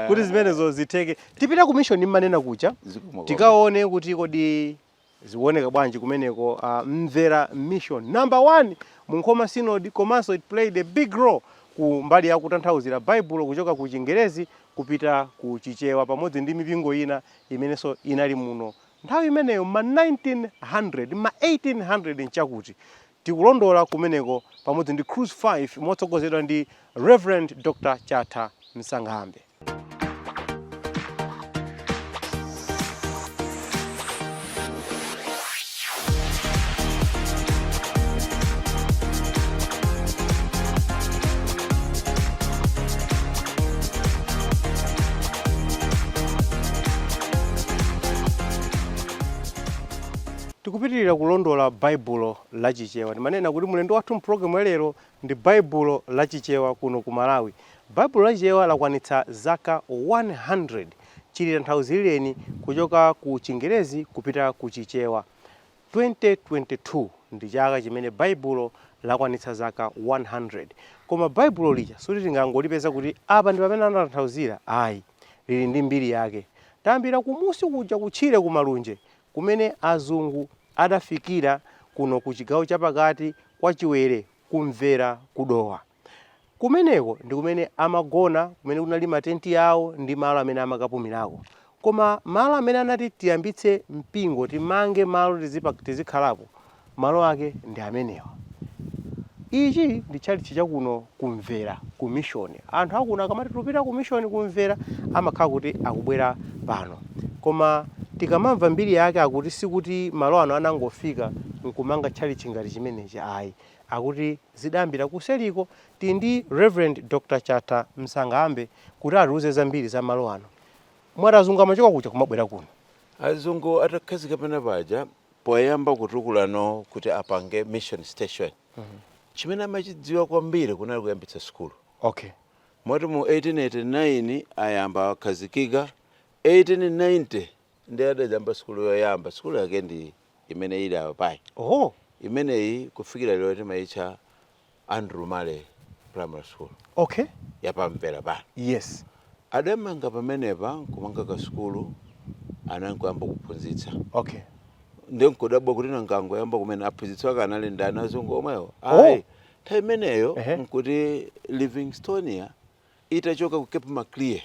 kuti zimenezo zitheke. Tipite ku mission mmanena kuja, Zikomo. tikaone kuti kodi zikuoneka bwanji kumeneko. Mvera Mission number 1 mu Nkhoma Synod, komanso it played a big role ku mbali ya kutanthauzira Baibulo kuchoka ku Chingerezi kupita ku Chichewa, pamodzi ndi mipingo ina imenenso inali muno nthawi imeneyo ma 1900, ma 1800 nchakuti. Tikulondola kumeneko pamodzi ndi Cruise 5 motsogozedwa ndi Reverend Dr Chatha Msanghambe. Tikupitirira kulondola Baibulo Lachichewa. Timanena kuti mlendo wathu mpulogalamu ya lero ndi Baibulo Lachichewa kuno ku Malawi. Baibulo Lachichewa lakwanitsa zaka 100 chilitanthauzireni kuchoka ku Chingerezi kupita ku Chichewa. 2022 ndi chaka chimene Baibulo lakwanitsa zaka 100. Koma Baibulo lija suti tingangolipeza kuti apa ndi pamene anatanthauzira, ayi, lili ndi mbiri yake. Tayambira kumusi kuja kutchire kumalunje kumene azungu adafikira kuno ku chigawo chapakati kwa Chiwere. Kumvera kudowa. Kumeneko ndi kumene amagona, kumene kunali matenti awo ndi malo amene amakapumirako. Koma malo amene anati tiyambitse mpingo, timange malo tizikhalapo, malo ake ndi amenewa. Ichi ndi tchalitchi chakuno Kumvera ku Mission. Anthu akuno akamati tupita ku Mission Kumvera amakhala kuti akubwera pano. Koma tikamamva mbiri yake akuti sikuti malo ano anangofika nkumanga tchalitchi ngati chimenechi ayi. Akuti zidayambira kuseliko. Tili ndi Reverend Dr. Chatha Msangambe kuti atiuze zambiri za malo ano. Mwati azungu amachoka kuja kumabwera kuno. Azungu atakhazika pene paja poyamba kutukulano kuti apange mission station, chimene amachidziwa kwambiri kunali kuyambitsa sukulu. Moti mu 1889 ayamba akhazikika, 1890 ndi adayamba sukulu yoyamba. Sukulu yake ndi imene ili apayi. Imeneyi kufikira lero timayitcha Andrew Male Primary School yapamvera pano. Adamanga pamenepa nkumanga kasukulu, anangoyamba kuphunzitsa. Ndi nkudabwa kuti nangangoyamba kumene aphunzitsi ake anali ndani, azungu omwewo? Ayi, nthawi imeneyo nkuti Livingstonia itachoka ku Cape Maclear,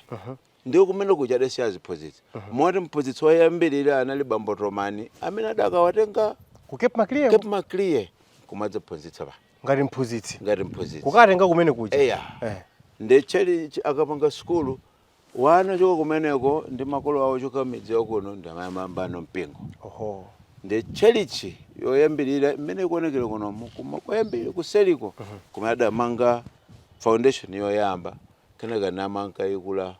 ndiwo kumene kuja adasiya aziphunzitsi, moti mphunzitsi woyambirira anali bambo Tomani amene adakawatenga ku Cape Maclear. Cape Maclear kumadzaphunzitsa pa ngati mphunzitsi. Ngati mphunzitsi. Kukatenga kumene kuja. Eya. Ndi chali akapanga sukulu, wana choka kumeneko ndi makolo awo choka midzi yakuno ndi amayambano mpingo. Ndi tchalichi yoyambirira imene ikuonekera kunomu, kuma koyambirira kuseliko kumene adamanga foundation yoyamba, kenaka namanka ikula,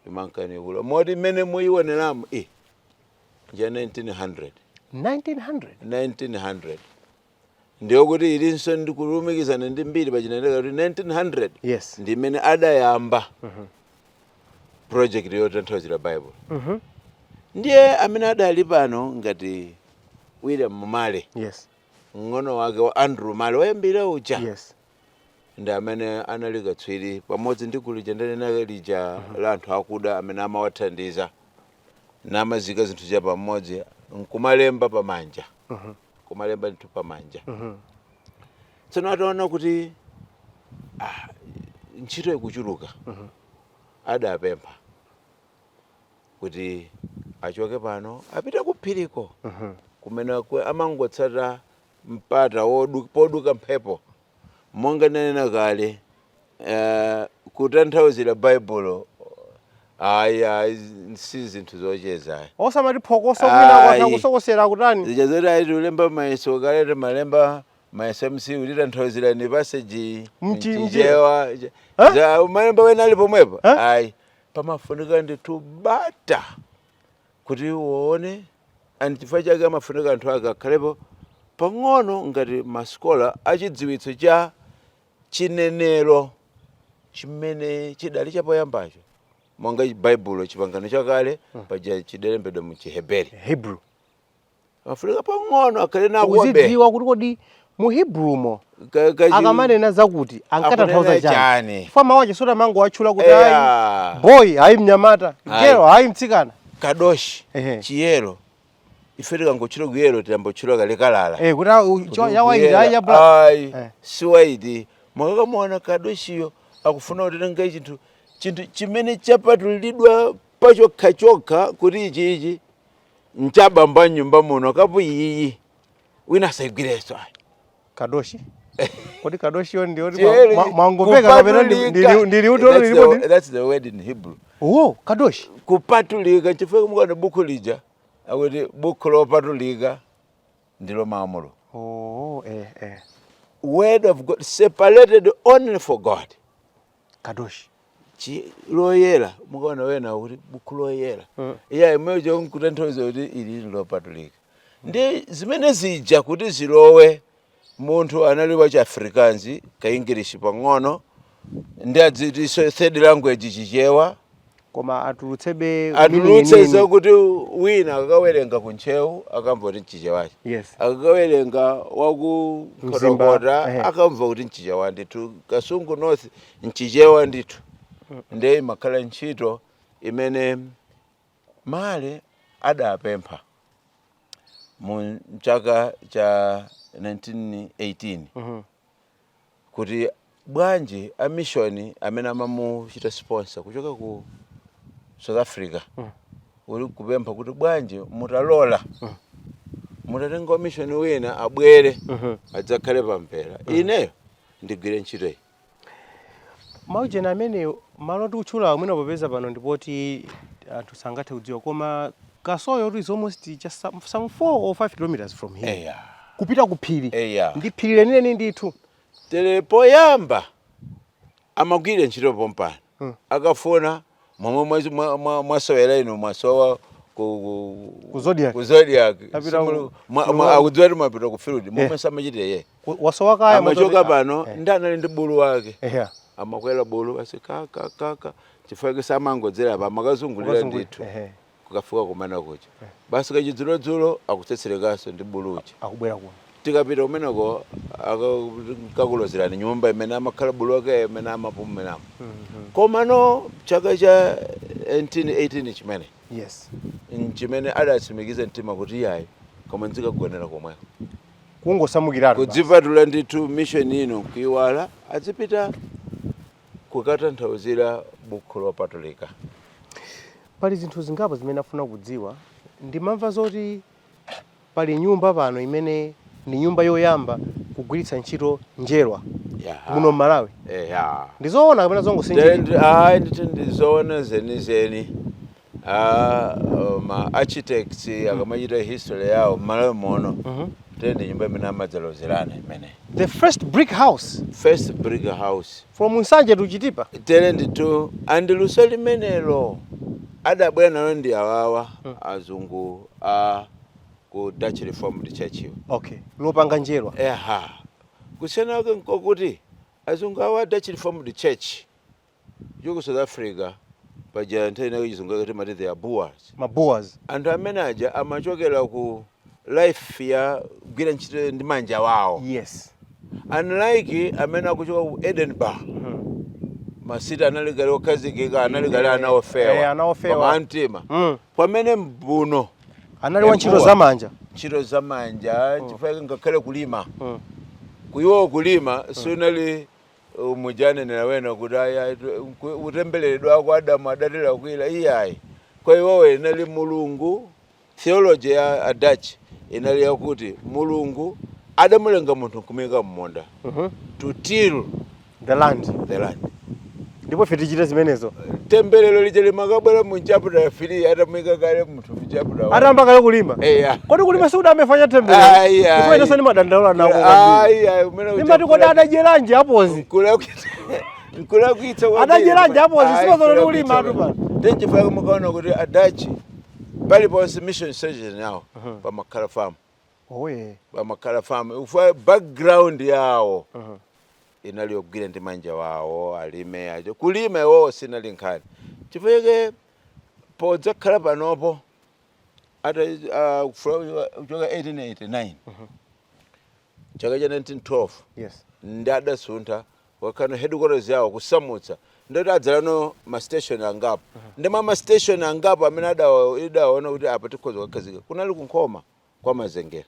imanka ikula, moti imene muyioneramu i nja 1900. 1900. 1900, ndiyo kuti ilinso ndikulumikizana ndi mbiri pachineneka kuti 1900 ndi imene adayamba project yotanthauzira Bible. Ndiye amene adali pano ngati William Male, mng'ono wake wa Andrew Male woyambira uja, ndi amene anali katswiri pamodzi ndi gulu lija ndanena lija la anthu akuda amene amawathandiza namazika zinthu cha pamodzi nkumalemba pamanja, kumalemba ndithu pamanja. Tsono ataona kuti ntchito ikuchuluka, adapempha kuti achoke pano apite kuphiriko kumene amangotsata mpata poduka mphepo. Monga ndanena kale, kutanthauzira Baibulo ayi, ayi, si zinthu zocheza. Osamati phokoso kwina kwatha kusokosera kutani. Zija zoti ayi, tiulemba mayeso kale, timalemba mayeso MC utitanthauzira ni passage mchichewa. Eh? Umalemba wena ali pomwepo. Eh? Ayi, pamafunika ndithu bata kuti uone, and chifukwa chake amafunika anthu ake akhalepo pang'ono ngati masikola achidziwitso cha chinenero chimene chidali chapoyambacho, monga Baibulo Chipangano Chakale paja chidalembedwa mu Chiheberi. Hebrew. Amafunika pang'ono akhale nakobe uzidziwa kuti kodi mu Hebrewmo akamanena zakuti ankatanthauza akunena chani? Chani? Chifukwa mawu ache sotamango watchula kuti ayi, boy ayi, mnyamata, Ayi. girl ayi, mtsikana. Kadoshi. Chiyero, ife tikangotchula kuyero tiyambotchula kalekalala. Kuti ya white ayi, ya black. Ayi, si white. Mwakakamuona kadoshiyo akufuna kutenga chinthu chimene chapatulidwa pachokhachokha kuti ichi ichi nchabamba nyumba muno, kapu iyiyi wina asayigwirenso ayi. Kadoshi, kodi kadoshiyo ndiyo Chiyero mwangopeka kapena kupatulika. ndili That's utoto? That's the word in Hebrew. Oh, kadoshi. Kupatulika, chifukwa mukana buku lija akuti buku lopatulika ndilo maamulo. Oh, eh. Word of God separated only for God. Kadoshi. Loyera, mukaona wena kuti buku loyera, iya imweyo nkutanthauza kuti ili lopatulika. Ndi zimene zija kuti zilowe, munthu anali wa Chiafrikaans, ka English pang'ono, ndi adzitiso third language Chichewa. Koma atulutsebe atulutse meaning. Zakuti wina akakawerenga kuntcheu akamva kuti mchichewachi, akakawerenga waku Mzimba, Nkhotakota akamva kuti mchichewa ndithu, Kasungu North mchichewa ndithu. Ndiye imakhala ntchito imene Male adapempha mu chaka cha 1918. Kuti bwanji a mission amene amamuchita sponsor kuchoka ku South Africa uli kupempha kuti bwanji mutalola mutatenga mission wina abwere adzakhale pampera, ineyo ndigwire ntchito iyi. Maujena amene malo tikutchula mwina popeza pano ndipoti anthu sangathe kudziwa, koma Kasoyo is almost just some 4 or 5 kilometers from here. Kupita ku phiri. Ndi phiri lenileni ndithu. Tere poyamba amagwira ntchito pompano. Akafuna momwe mwasowera inu, mwasowa Ku Zodiac. Ku Zodiac. Apita Akudziwa kuti mwapita ku field momwe samachitira ye. Wasowa kaya. Amachoka pano ndi anali ndi bulu wake. Amakwera bulu basi ka ka ka ka, chifukwa samangodzera pa, amakazungulira ndithu kukafika kumene kuja. Basi kachidzulodzulo akutsetserekanso ndi buluja. Akubwera kuno. Tikapita kumeneko kakulozerani nyumba imene amakhala bulu wake imene amapumiramo. Komano chaka cha 1918 chimene nchimene adatsimikiza mtima kuti iyayi, koma nzikagonera komweko. Kungosamukiratu basi. Kudzipatula ndithu, mission ino kuiwala, azipita kukatanthauzira buku lopatulika. Pali zinthu zingapo zimene afuna kudziwa. Ndimamva zoti pali nyumba pano imene ndi nyumba yoyamba kugwiritsa ntchito njerwa muno m'Malawi. Ndizoona kapena zongosinjirira? Ayi ndithu, ndizoona zenizeni. Ma architects akamachita history yawo m'Malawi muno, tende nyumba imene amadzalozerana imene. The first brick house. First brick house. From Nsanje to Chitipa. Tere ndithu, andiluso limenelo adabwera nalo ndi awawa azungu a ku Dutch Reformed Church iwo. Okay, lopanga njerwa. Eha, kusiyana kwake nkokuti azungu awa Dutch Reformed Church yoku South Africa paja nthawi inake chizungu ake timati they are Boers. Ma Boers. Anthu amene aja amachokera ku life ya kugwira ntchito ndi manja wawo, unlike amene akuchoka ku Edinburgh. Masiti anali kale okhazikika, anali kale ana ofewa. Ana ofewa. Koma amtima. Pamene mbuno Anali wa ntchito Embuwa. zamanja. Ntchito zamanja, chifukwa ngakhale kulima kuiwo kulima sunali mujanenera wena kuti ayi, kutembereredwa kwa Adamu adatera kwila, iyayi. Kwa iwowo inali Mulungu, theology ya a Dutch inali yakuti Mulungu adamulenga munthu nkumuyika mmunda to till the land. The land. Ndipo ife tichite zimenezo. Temberero lija limakabwera mu chapter 3 atamuyika kale munthu mu chapter 1. Atamba kale kulima. Eya. Kodi kulima sikudamefanya temberero? Ayi, ayi. Ndipo inenso ndimadandaula nako kwambiri. Ayi, ayi, umene Ndimati kodi adadyeranji apozi? Nkulakwitsa. Adadyeranji apozi? Simazona ndi kulima atu pano. Tenchifukwa mukaona kuti Adachi paliponse mission station yawo pamakhala farm. Oye. Pamakhala farm ufa background yawo inali yogwira ndi manja wawo, alime acho kulima iwowo sinali nkhani. Chifukwa podzakhala panopo ata kuchoka 1889, chaka cha 1912 ndi adasuntha wakhala headquarters yawo kusamutsa, ndoti adzalano ma station angapo. Ndi mwa ma station angapo amene idaona kuti apa tikhoza kukhazika kunali kunkhoma kwa Mazengera.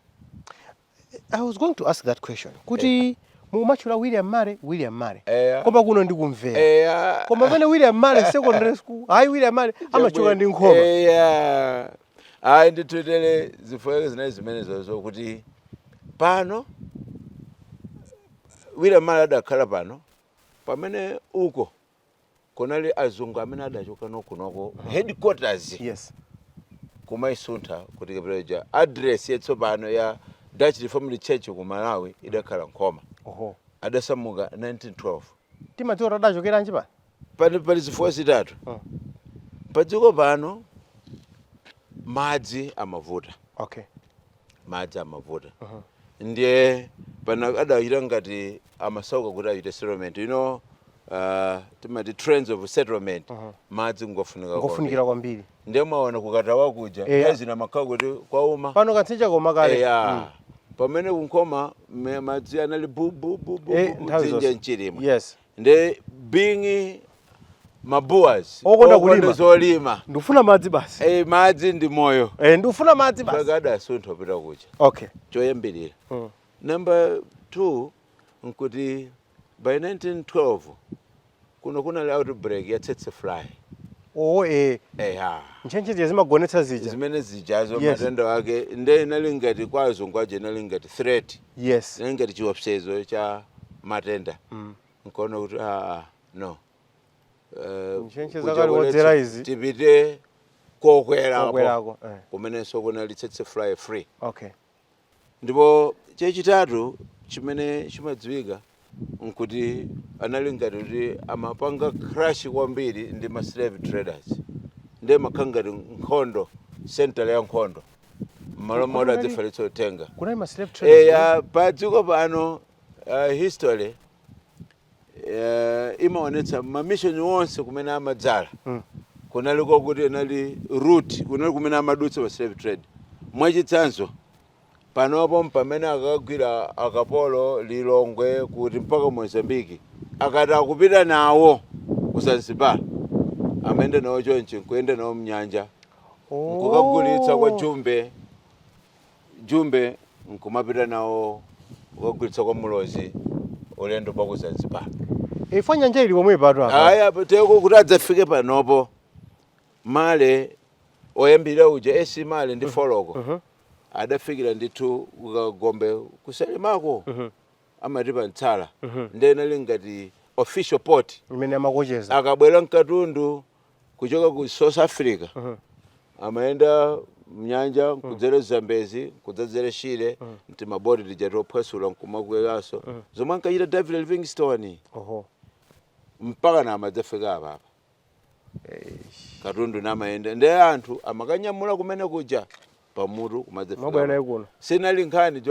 I was going to ask that question kuti mukumatchula William Murray, William Murray, koma kuno ndikumvera. Koma pamene William Murray Secondary School, hayi, William Murray amachoka ndi Nkhoma. Eya, ayi ndithu, tere zifukwa zinali zimenezozo kuti pano William Murray adakhala pano, pamene uko kunali azungu amene adachoka nokunoko headquarters kumaisuntha kuti kapitaja address yatsopano ya Dutch Reformed Church ku Malawi idakhala Nkhoma. Adasamuka 1912. Timadziwa kuti adachokeranji pano? Pali zifukwa zitatu. Padziko pano madzi amavuta. Madzi amavuta. Ndiye pano adachita ngati amasauka kuti achite settlement, timati trends of settlement. Madzi ngofunika. Ngofunikira kwambiri. Ndiye mwaona kukatawa kuja nthawi zina makhala kuti kwauma. Pano katsinja koma kale. Eya, pamene kunkhoma madzi anali bu bu bu bu bu, Nthawi dzinja zonse. mchilimwe. Ndi being ma Boers Okonda kulima. Zolima. Ndikufuna madzi basi. Madzi ndi moyo. Ndikufuna madzi basi. Mpaka adasuntha kupita kuja. Choyambirira. Number 2 nkuti By 1912 kuno kunali outbreak ya tsetse fly. Oo, eh. Eya. Ntchentche zija zimagonetsa zija. Zimene zijazo. Yes. Matenda ake nde inali ngati kwa azungu aja inali ngati threat, inali ngati chiopsezo cha matenda. Nkono kuti no. Ntchentche Kuja zakali kuletsa wodzera izi. Tipite kokwerako. Kokwerako, eh. Kumenenso kunali tsetse fly free. Ndipo chachitatu chimene chimadziwika nkuti anali ngati kuti amapanga clash kwambiri ndi ma slave traders, ndiye makhala ngati nkhondo, center ya nkhondo, mmalo moti adzifalitsa uthenga. Kunali ma slave traders? Eya, pa dziko pano history imaonetsa mamishoni onse kumene amadzala kunaliko kuti inali route, kunali kumene amadutsa pa slave trade. Mwachitsanzo, panopo pamene akagwira akapolo Lilongwe kuti mpaka Mozambiki, akati akupita nawo ku Zanzibar, amayenda nawo chonchi, nkuyenda nawo mnyanja, nkukagulitsa kwa Jumbe. Jumbe nkumapita nawo kukagulitsa kwa Mulozi, ulendo bwa ku Zanzibar. Ifo nyanja ili pomwe patu apa. Aya, teko kuti adzafike panopo, Male oyambirira uja, A.C. Male ndi Foloko, adafikira ndithu kukagombe kusalimako, amati pa Ntsala. Ndiye inali ngati official port imene amakocheza. Akabwera mkatundu kuchoka ku South Africa, amayenda mnyanja nkudzera Zambezi, nkudzadzera Shire, nti maboti tija tophwasula, nkumakweranso zomwe ankachita David Livingstone, mpaka na amadzafika apapa. Katundu namayenda, ndiye anthu amakanyamula kumene kuja pamutu kumadzafika. Mabwera naye kuno. Sinali nkhani.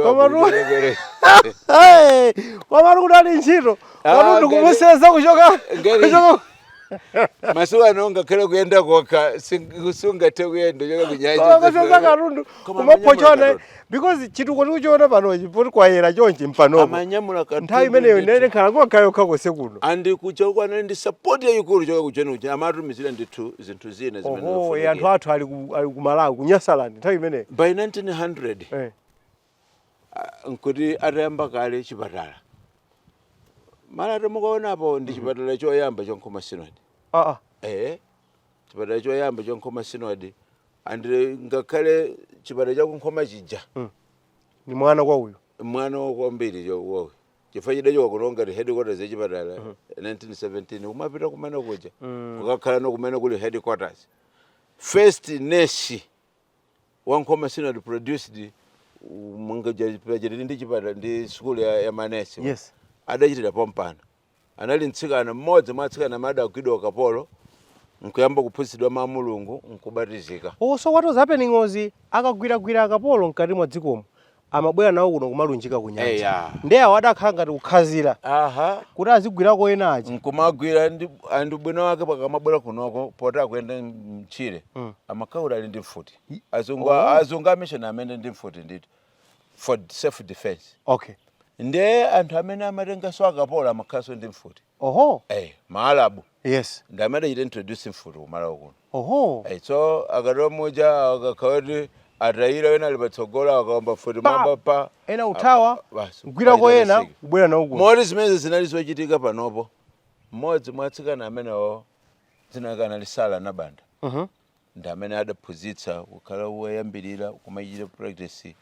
Hey, komatu kunali ntchito. Katundu kumuseza kuchoka kuchoka. Masiku ano ngakhale kuyenda kokha sungathe kuyenda choka kunyanja. Kumaseza katundu Koma kumaphochona. amanyamula. Because chituko tikuchiona panochi poti kwayera chonchi mpanopo. Amanyamula katundu Nthawi imeneyo ndithu. inene nkhala kokha kose kuno. Andi kucha kwanali ndi support yayikulu choka kucheni kucha, amatumizira ndithu zinthu zina zimene Oho, zofunikira. anthu athu ali ku Malawi, kunyasalandi nthawi imeneyo. By 1900 nkuti atayamba kale chipatala. Malata mukaonapo ndi chipatala choyamba cha Nkhoma Synod. Eh, chipatala choyamba cha Nkhoma Synod, and ngakhale chipatala cha kunkhoma chija Ni mwana kwa uyu. Mwana kwambiri wowe, chifukwa chidachoka kuno ngati headquarters yachipatala 1917, kumapita kumene kuja, kukakhala no kumene kuli headquarters. First nurse wa Nkhoma Synod produced, mungajachitiri ndi chipatala ndi sukulu ya manesi, adachitira pompano. Anali mtsikana mmodzi mwa atsikana amene adagwidwa ukapolo, nkuyamba kuphunzitsidwa ma Mulungu, nkubatizika. Oh, so what was happening was akagwiragwira akapolo mkati mwa dzikomo, amabwera nawo kuno kumalunjika ku nyanja. Eya. Ndiye awo adakhala ngati kukhazira kuti azigwirako ena aja. Nkumagwira ndi andu bwino wake pakamabwera kunoko, poti akuyenda mchire, amakhaula ali ndi mfuti. Azungu, azungu amishoni amene ndi mfuti ndithu for self defense. Ndiye anthu amene amatenganso akapolo amakhalanso ndi mfuti. Eh, Maalabu ndi amene achita introduce mfuti kumalawi kuno. Eh, so akatoa muja akakhala kuti atayira, wena ali patsogolo, akaomba mfuti Pa! mwamba pa. Ena uthawa, Basi, kugwirako ena, paita. kubwera nawo kuno. Moti zimene zinali zochitika panopo, mmodzi mwa atsikana amenewo dzina lake anali Sara Nabanda, ndi amene adaphunzitsa kukhala woyambirira kumachita practice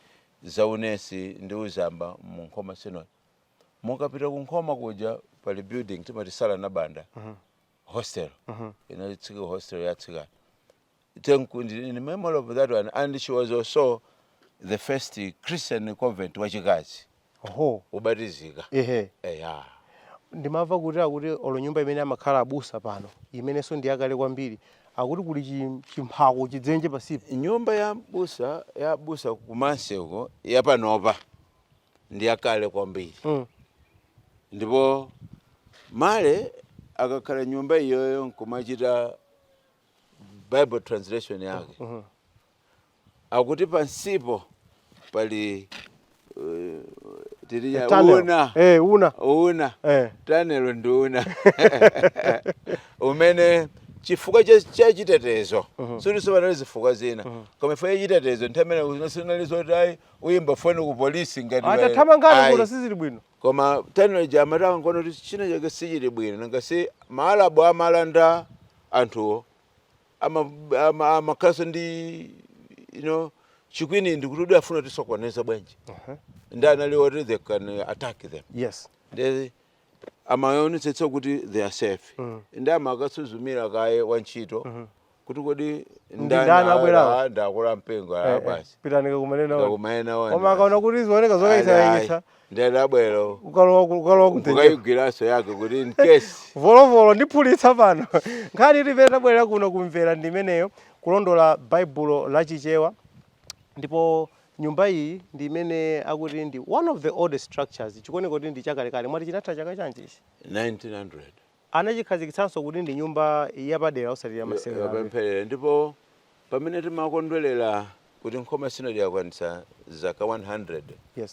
za unesi ndi uzamba mu Nkhoma Synod. Mukapita ku Nkhoma kuja pali building timati Sara Nabanda Hostel, inalitsika hostel ya atsikana. In memory of that one, and she was also the first Christian convert wachikazi ubatizika. Eya. Ndimamva kuti akuti olo nyumba imene amakhala abusa pano, imenenso ndi yakale kwambiri, akuti kuli chimphako, chidzenje pasipo. Nyumba ya busa kumanseko yapanopa ndi yakale kwambiri. Ndipo Male akakhala nyumba iyoyo nkumachita Bible translation yake, akuti pansipo pali tiriya Tunnel. una. Eh, una. Una. Tunnel ndi una umene chifukwa cha chitetezo, suti panali zifukwa zina, koma chifukwa cha chitetezo, nthawi imene sinali zoti ayi, uyimba foni ku polisi ngati Atathamangana ayi. kuno sizili bwino. Koma technology amataka nkono kuti china chake sichili bwino, nangasi maalabu amalanda anthuwo amakhalanso ndi chikwinindi kuti udi afuna tisokoneza bwanji. Ndi anali oti they can attack them. Ndi amaonetsetsa kuti they are safe. Ndi amakasuzumira kaye wantchito kuti kodi ndani abwerawo? Ndakula mpingo. Basi. Pitani kakumane nawo. Kakumane nawo. Koma akaona kuti zioneka zokayikitsa, ndadabwero. Ukalowa kudzenjeko. Kukayigwiranso yake kuti in case. Volovolo ndiphulitsa pano. Nkhani imene tabwerera kuno kumvera ndimeneyo, kulondola Baibulo lachichewa. Ndipo nyumba iyi ndi imene akuti ndi one of the oldest structures. Chikuoneka kuti ndi chakalekale. Mwati chinatha chaka chanji ichi? 1900. Anachikhazikitsanso kuti ndi nyumba yapadera, osati yamasewera. Yapempherera. Ndipo pamene timakondwerera kuti Nkhoma Sinodi yakwanitsa zaka 100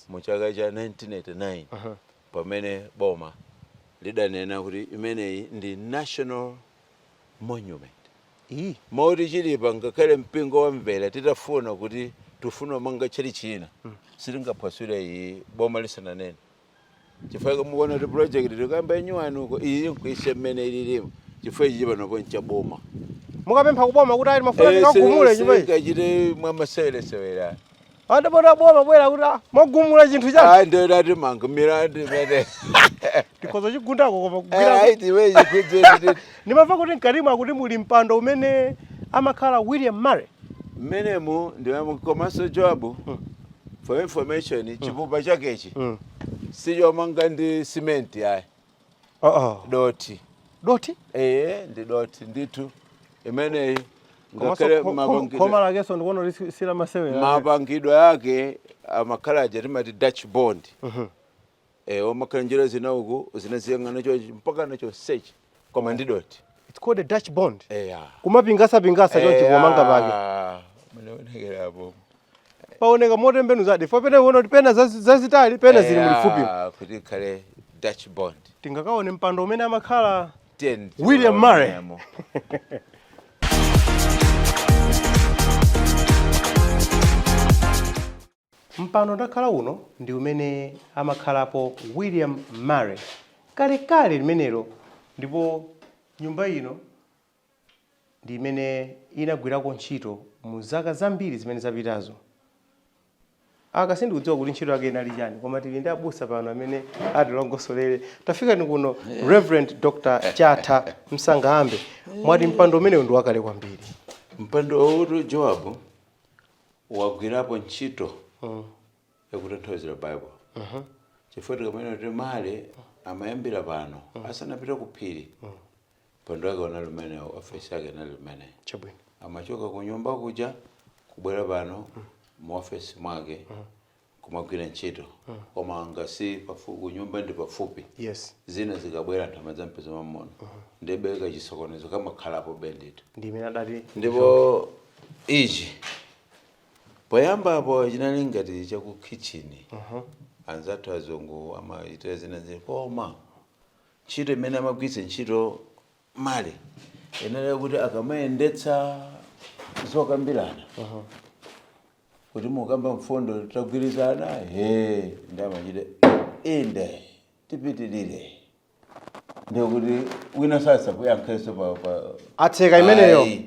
mu chaka cha 1989, pamene boma lidanena kuti imeneyi ndi national monument, iyi moti chilipa ngakhale mpingo wamvera titafuna kuti tifuna manga chali china, sitingaphwasule iyi boma lisananene, chifukwa mukuona kuti project tikamba inyuwani uko, iyi nkuise mmene ililimo, chifukwa ichi panopo nchaboma. Mukapempha kuboma kuti ayi, mafuna tikagumule nyumba iyi? Singachite mwamaseweresewera. Andapota boma bwera kuti ah, mwagumula chinthu chanu. Ayi, ndodati manga milandu imene Tikhoza chigundako koma kugwira. Ayi, tiwe chikwidzeni. Ndimamva kuti mkatimo akuti muli mpando umene amakhala William Murray. Mmenemu ndiwe. Komanso Joabu, for information, chipupa chakechi sichomanga ndi simenti ayi. Oh. Doti. Doti? Ee, ndi doti ndithu imeneyi. Ngakhale Khoma lakenso ndikuona kuti sila masewera. Mapangidwe ake amakhala aja timati Dutch bond. Omakhala njira zina uku zinaziyang'ana chochi mpaka nachonsechi, koma ndi doti. It's called a Dutch bond. Eya. Kumapingasa-pingasa chonchi pomanga pake. Munaonekerapo. Paoneka motembenuzadi fo pene uona kuti pena zazitali, pena zili mulifupi. Kuti ikhale Dutch bond. Tingakaone mpando umene amakhala Ten. William Murray. Mmenemo. Mpando ndakhala uno ndi umene amakhalapo William Murray kalekale limenelo. Ndipo nyumba ino ndi imene inagwirako ntchito mu zaka zambiri zimene zapitazo. Aka sindikudziwa kuti ntchito yake inali chani, koma tili ndi abusa pano amene atilongosolere. Tafika ni kuno, Reverend Dr Chatha Msangaambe. Mwati mpando umenewu ndi wakale kwambiri? Mpando wautu, Joabu, wagwirapo ntchito yakutanthauzira Bible, chifukwa tikamene kuti Male amayambira pano asanapita ku phiri, mpando wake unali umenewo, ofesi yake inali umeneyo. Amachoka ku nyumba kuja kubwera pano mu ofesi mwake kumagwira ntchito, koma ngasi pafupi, kunyumba ndi pafupi. Zina zikabwera anthu amadzampeza mamono, ndibeka chisokonezo kamakhalapo bendito. Ndi imene adati. Ndipo ichi poyambapo chinali ngati chaku kitchen. Anzathu azungu amachita zina zina, koma ntchito imene amagwiritsa ntchito Male inali kuti akamayendetsa zokambirana, kuti mukamba mfundo tagwirizana, he, ndi amachita inde, tipitirire, ndikuti wina sasa kuyankhenso pa Atseka imeneyo. Ayi.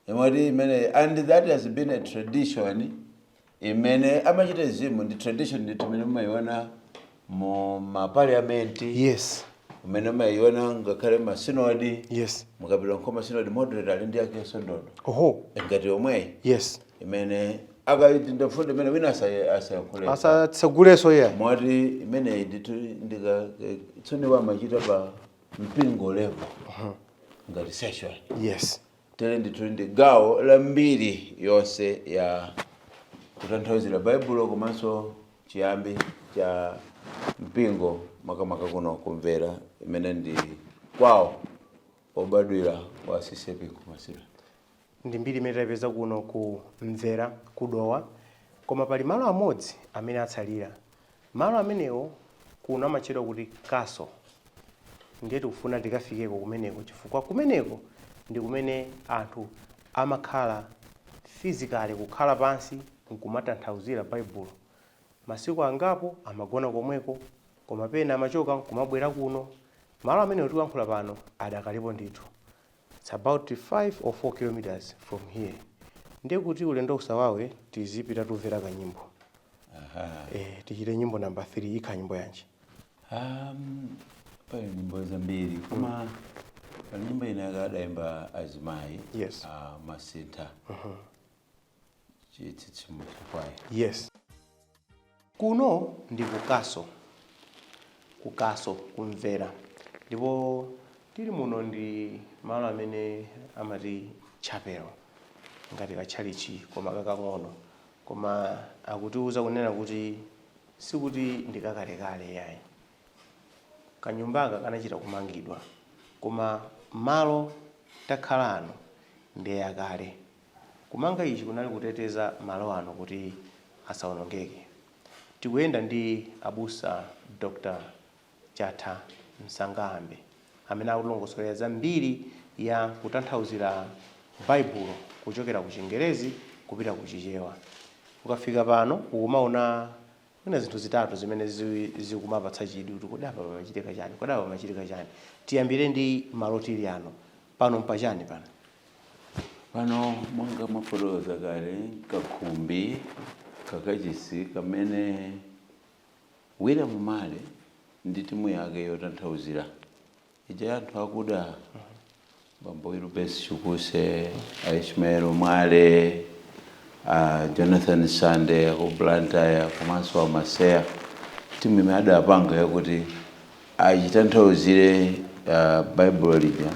Imati imene, and that has been a tradition imene amachita zimu, ndi tradition ndithu imene mumayiona mu maparliament, imene mumayiona ngakhale masinodi. Mukapita Nkhoma Sinodi, moderator ali ndi akenso ndodo ngati yomweyi imene akaiti ndafundo imene wina asayankhule. Asatseguleso iye. Mwati imeneyi ndithu ndika tsoniwa amachita pa mpingo level ngati session. Tere ndithu ndi gawo la mbiri yonse ya kutanthauzira Baibulo komanso chiyambi cha mpingo, makamaka kuno kumvera imene ndi kwawo obadwira kwa CCAP Nkhoma Synod. Ndi mbiri imene tayipeza kuno ku Mvera kudowa, koma pali malo amodzi amene atsalira. Malo amenewo kuno amatchedwa kuti kaso. Ndiye tikufuna tikafikeko kumeneko, chifukwa kumeneko ndi kumene anthu amakhala physically, kukhala pansi nkumatanthauzira Baibulo. Masiku angapo amagona komweko. Koma pena amachoka kumabwera kuno. Malo amene tikuyankhula pano adakalipo ndithu. It's about 5 or 4 kilometers from here. Ndiye kuti ulendo usawawe, tizipita tumvera kanyimbo. Tichite nyimbo namba 3. Ikha nyimbo yanji? Pali nyimbo zambiri, koma pali nyimbo ina yakadayimba azimayi, Masintha Chitsitsimutso Choir. Yes, kuno ndi kukaso, kukaso kumvera, ndipo tili muno ndi malo amene amati chapel, ngati katchalichi koma kakang'ono, koma akutiuza kunena kuti sikuti ndikakalekale yayi. Kanyumbaka kanachita kumangidwa, koma malo takhala ano ndiye akale. Kumanga ichi kunali kuteteza malo ano kuti asawonongeke. Tikuyenda ndi abusa Dr. Chatha Msangaambe amene akutilongosolera zambiri ya kutanthauzira Baibulo kuchokera ku Chingerezi kupita ku Chichewa. Ukafika pano ukumaona mwina zinthu zitatu zimene zikumapatsa chidwi kuti kodi apa pamachitika chani, kodi apa pamachitika chani. Tiyambire ndi malo tili ano pano. Mpachani pano? Pano, monga mwafotokoza kale, kakhumbi kakachisi kamene William Male ndi timu yake yotanthauzira ija, anthu akuda, bambo Wilbes Chukuse, Aishmael Mwale, Jonathan Sande aku Blantyre komanso Amaseya, timu imene adapanga yakuti achitanthauzire Baibulo lija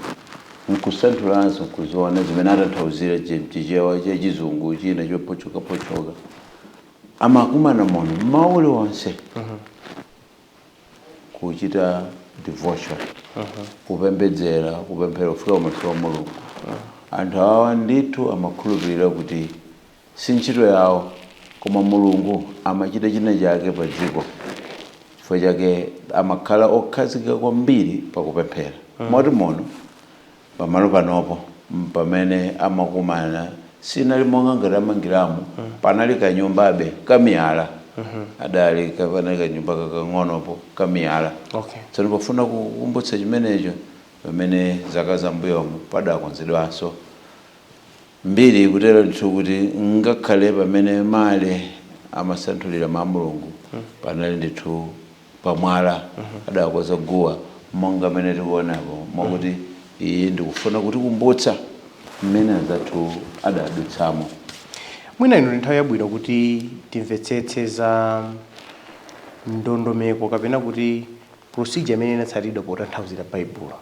nkusanthulanso nkuziona zimene atanthauzira Chichewa chachizungu china chopochokapochoka, amakumana muno mmawa uliwonse kuchita devotion, kupembedzera, kupemphera, kufika pamaso pa Mulungu. Anthu awa ndithu amakhulupirira kuti si ntchito yawo, koma Mulungu amachita china chake pa dziko. Chifukwa chake amakhala okhazikika kwambiri pakupemphera, moti muno pamalo panopo pamene amakumana sinali monga ngati amangiramo. Panali kanyumbabe kamiyala, adali panali kanyumba kakang'onopo kamiyala. Tsono pofuna kukumbutsa chimenecho, pamene zaka zambuyomo padakonzedwanso mbiri kutero ndithu kuti ngakhale pamene Male amasanthulira ma Mulungu panali ndithu pamwala, adakonza guwa monga mene tikuonapo, mwakuti iyi ndikufuna kutikumbutsa mmene anzathu adadutsamo. Mwina ino ndi nthawi yabwino kuti timvetsetse za ndondomeko kapena kuti procedure imene inatsatidwa potanthauzira Baibulo,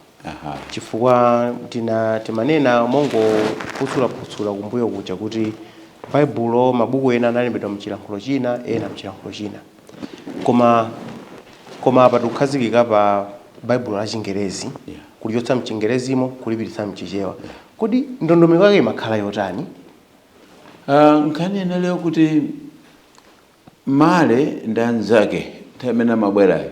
chifukwa tina timanena mongophutsulaphutsula kumbuyo kuja kuti Baibulo, mabuku ena analembedwa mchilankhulo china, ena mchilankhulo china, koma apa tikukhazikika pa Baibulo la Chingerezi, kulichotsa mchingerezimo kulipititsa mchichewa. Kodi ndondomeko yake imakhala yotani? Nkhani inali yokuti Male ndi anzake nthawi imene amabwerayo,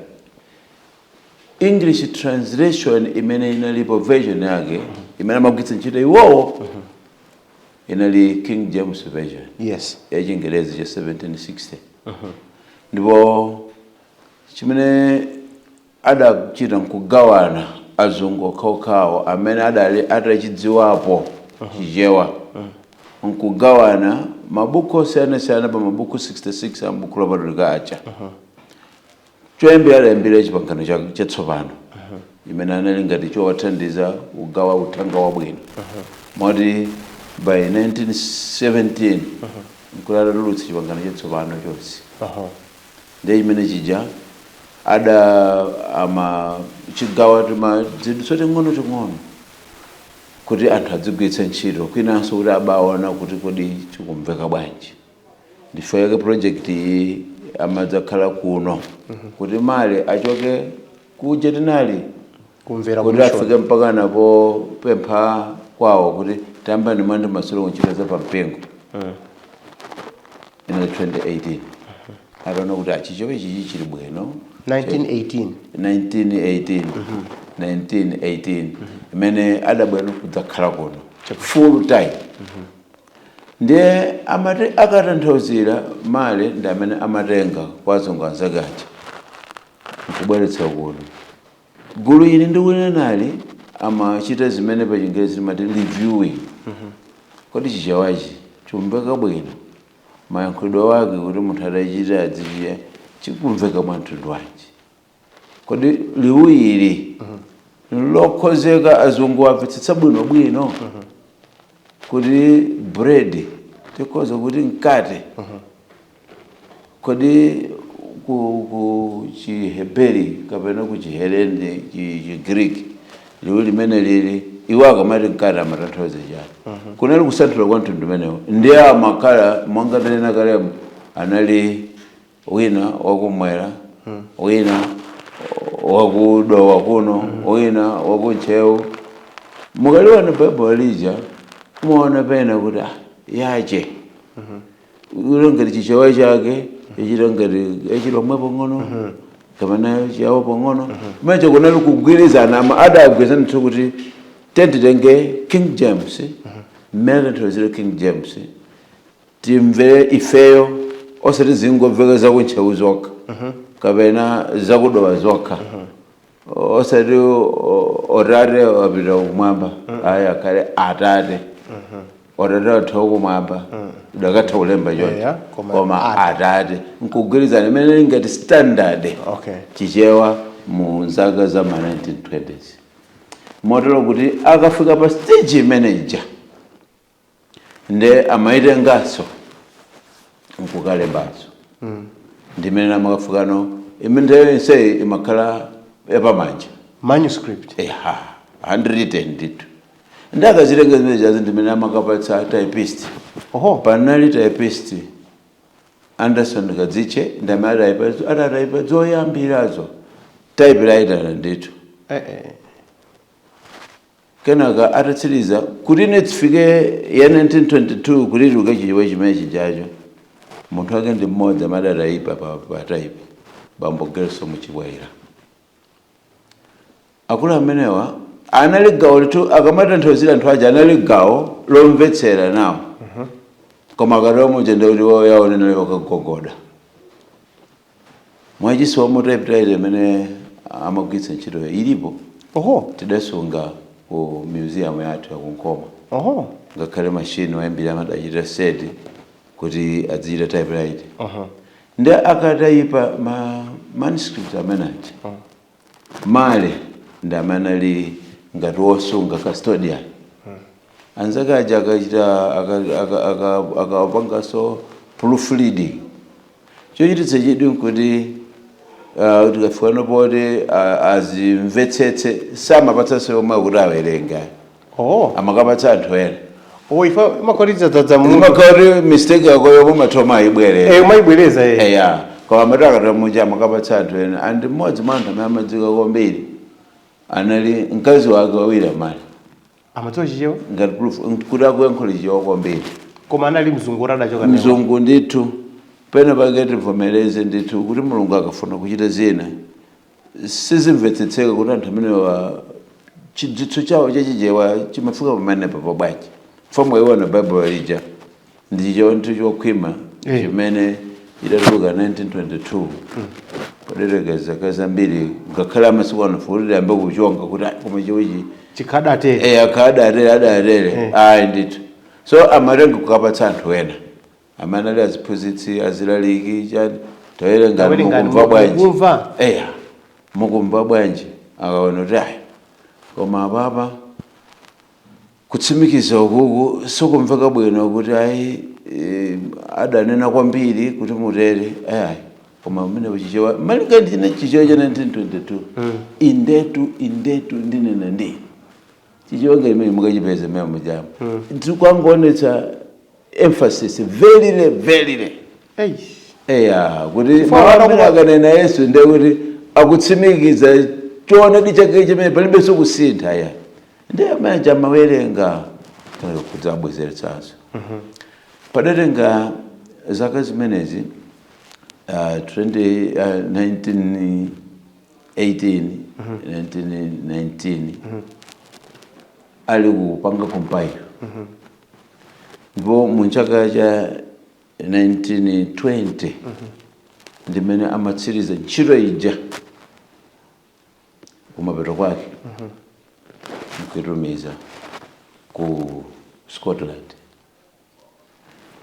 English translation imene inalipo, version yake imene amagwiritsa ntchito iwowo, inali King James Version ya Chingerezi cha 1760. Ndipo chimene adachita nkugawana azungu okhaokhawo amene adali atachidziwapo Chichewa, nkugawana mabuku osiyanasiyana pa mabuku 66 a Buku Lopatulika aja. Choyambira adayambira Chipangano Chatsopano imene anali ngati chowathandiza kugawa uthenga wabwino, moti by 1917 nkuti atatulutsa Chipangano Chatsopano chonse. Ndiye chimene chija ada ama chigawa tima zidutswa ting'ono ting'ono kuti anthu adzigwiritsa ntchito, kwinanso kuti abaona kuti kodi chikumveka bwanji. Ndifo yake project iyi amadzakhala kuno kuti Male achoke kuja tinali kumvera kuti commission. Afike mpaka napo pempha kwawo kuti tayambani mwandi masolo kuntchito za pampingo. Inali 2018, ataona kuti achichewa ichichi chili bwino. 1918? 1918, 1918 imene adabwera kudzakhala kuno full time. Ndiye amati akatanthauzira, Male ndi amene amatenga kwa azungu anzake aja. Kubweretsa kuno gulu ili ndikunenali amachita zimene pa Chingerezi timati reviewing. Kodi Chichewachi chikumveka bwino? Mayankhulidwe wake kuti munthu atachita adzichiya chikumveka mwa mtundu wanji? Kodi liwu ili lokhozeka, azungu amvetsetsa bwinobwino kuti bread tikhoza kuti mkate? Kodi ku Chiheberi kapena ku Chihelene, Chigreek, liwu limene lili iwo akamati mkate amatanthauza chani? Kunali kusanthula kwa mtundu umenewo. Ndiye amakhala monga tanena kalemo, anali wina wakumwera, wina wakudowa kuno, wina wakuntchewu. Mukaliona Baibulo lija, mumaona pena kuti ah, yache ilo ngati Chichewa chake ichita ngati echilomwe pang'ono kapena Chiyawo pang'ono. Manje kunali kugwirizana, ama adagwirizana ndithu kuti tentitenge King James, mmene tanthauzire King James, timvere ifeyo, osati zingomveka zakuntchewu zokha kapena zakudowa zokha, osati otate wapita kumwamba, ayi, akhale atate, otate atha kumwamba, udakatha kulemba choncho. Eya, koma koma atate nkugwirizana imene ngati standard Chichewa mu zaka za ma 1920s, motero kuti akafika pa stage imeneja nde amaitenganso nkukalembanso. Ndimene amakafikano imene nthawi yonseyi imakhala yapamanja. Manuscript. Eha, handwritten ndithu. Ndi akazitenga zimene jazi, ndimene amakapatsa typist. Panali typist Anderson Kadziche, ndamene ataipa, atataipa zoyambirazo, typewriter ndithu. Kenaka atatsiriza kuti ine tifike ya 1922 kuti tiuke Chichewa chimene chijacho, munthu wake ndi mmodzi amene adataipa pa type, bambo Gelson Chibwaira. Akulu amenewa anali gawo litu akamatanthauzira anthu aja, anali gawo lomvetsera nawo, koma akatowa muja ndikuti woyaonena wakagogoda mwachisomo. Typewriter imene amagwiritsa ntchitoyo ilipo. Tidasunga ku museum yathu yakunkoma. Ngakhale machine oyambira amadachita set kuti adzichita typewrite. Ndi akatayipa ma manuscript amene aja, male ndi amene ali ngati wosunga, custodian. Anzake aja akachita akapanganso proofreading. Chochititsa chidwi nkuti tikafika poti azimvetsetse, samapatsanso yomwe kuti awerenga. Amakapatsa anthu ena. Oh, ifa imakhotitsa dzadza mu Imakhoti mistake yako yomwe mathoma ayibwerera. Eh, umayibwereza, eh. Eya, koma amati akatamuja amakapatsa anthu ena, and mmodzi mwa anthu amene amadziwika kwambiri anali mkazi wake wawiri amali. Amadziwa Chichewa? Ngati proof kuti akuyankhula Chichewa kwambiri. Koma anali mzungu oti adachoka naye. Mzungu ndithu. Pena pake tivomereze ndithu kuti Mulungu akafuna kuchita zina sizimvetsetseka, kuti anthu amenewa chidziwitso chawo chachichewa chimafika pamenepo pabwanji? Fomwe iwona Baibulo lija ndi Chichewa ndithu chokhwima chimene idatuluka 1922, paderekeza zaka zambiri, ngakhale amasiku ano futi tiyambe kuchonga kuti, "Ah, koma chiwechi Chikhadatere." Eh, akadatere, adatere, ayi ndithu. So amatenga kukapatsa anthu ena amene ali aziphunzitsi, azilaliki, chani, tawerengani. Tawerengani, Mukumva bwanji? Mukumva? Eya, mukumva bwanji? Akaona kuti ayi, koma apapa kutsimikiza ukuku sikumveka bwino, kuti ayi, adanena kwambiri kuti mutere, ayi, koma mmene Chichewa malinga ndine Chichewa cha 1922, indetu indetu ndinena ndi Chichewa ngati imene mukachipeza mmene mujamo, ndikwangoonetsa emphasis, verily, verily. Eya, kuti mawu amene akanena Yesu ndiye kuti akutsimikiza choonadi chake chimene palibenso kusintha. Ya, ndiye amene amawerenga kudzabwezeretsanso. Padatenga zaka zimenezi, 20, 1918, 1919, ali kupanga compile, ndipo mu chaka cha 1920 ndimene amatsiriza ntchito ija. Kumapeto kwake nkuitumiza ku Scotland.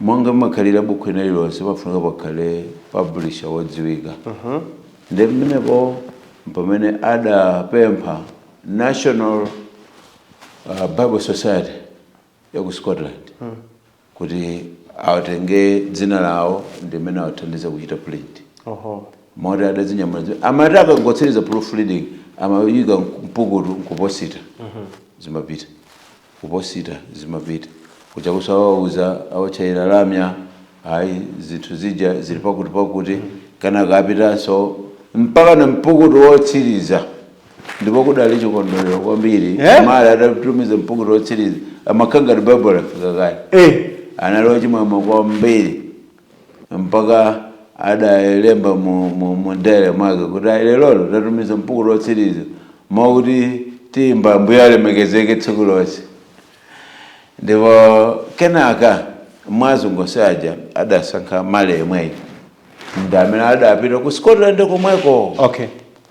Monga makhalira buku ina lilonse, pafunika pakhale publisher wodziwika. Ndi pamenepo pamene adapempha National Bible Society ya ku Scotland kuti atenge dzina lawo ndimene awathandize kuchita print. Moti adazinyamula, amati akangotsiriza proofreading amayika mpukutu nkuposita, zimapita, kuposita, zimapita kuja, kusawauza awatchayira lamya, ayi, zinthu zija zili pakuti pakuti, kana kapitanso mpaka na mpukutu wotsiriza. Ndipo kudali chikondwerero kwambiri. Eh? Mali atatumiza mpukutu wotsiriza, amakhala ngati Baibulo afika kale. Anali ochimwemwe kwambiri mpaka adalemba mu diary mwake kuti, "Ayi, lelolo tatumiza mpukutu wotsiriza, mwakuti tiyimba Ambuye alemekezeke tsiku lonse." Ndipo kenaka mwazungu aja adasankha Male yemweyi ndi amene adapita ku Scotland komweko,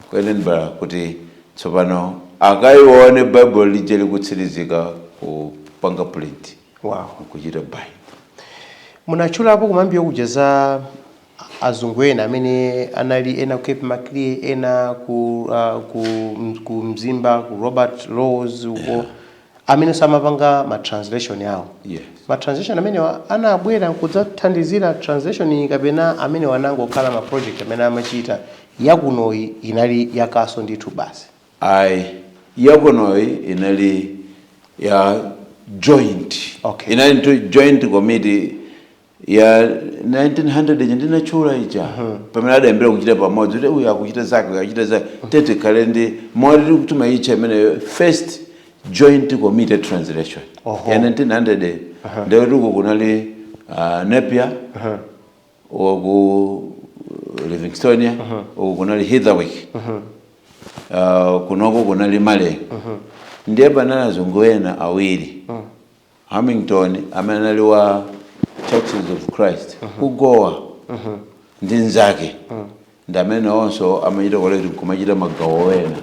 ku Edinburgh, kuti tsopano akayione Bible lije likutsirizika kupanga print, kuchita bind. Munatchulapo kumambiyo kuja za azungu ena amene anali ena ku Cape Maclear, ena ku Mzimba, ku Robert Laws uko, amene samapanga ma translation yawo. Yes. Ma translation amenewa anabwera kudzathandizira translation iyi, kapena amene wanangokhala ma project amene amachita, yakunoyi inali yakaso ndithu basi? Ayi, yakunoyi inali ya joint. Inali nto joint committee ya 1900 ija ndinachula ija, pamene adayambira kuchita pamodzi kuti uyu akuchita zake, uyu akuchita zake, tete khale ndi moti kutuma icha imeneyo first joint committee translation ya 1900. Ndekuti uku kunali Napier waku Livingstonia, uku kunali Heatherwick, kunoko kunali Male, ndiye panali azungu ena awiri, Hamilton amene anali wa Churches of Christ ku Goa ndi nzake, ndi amene onso amachita collect kumachita magawo ena.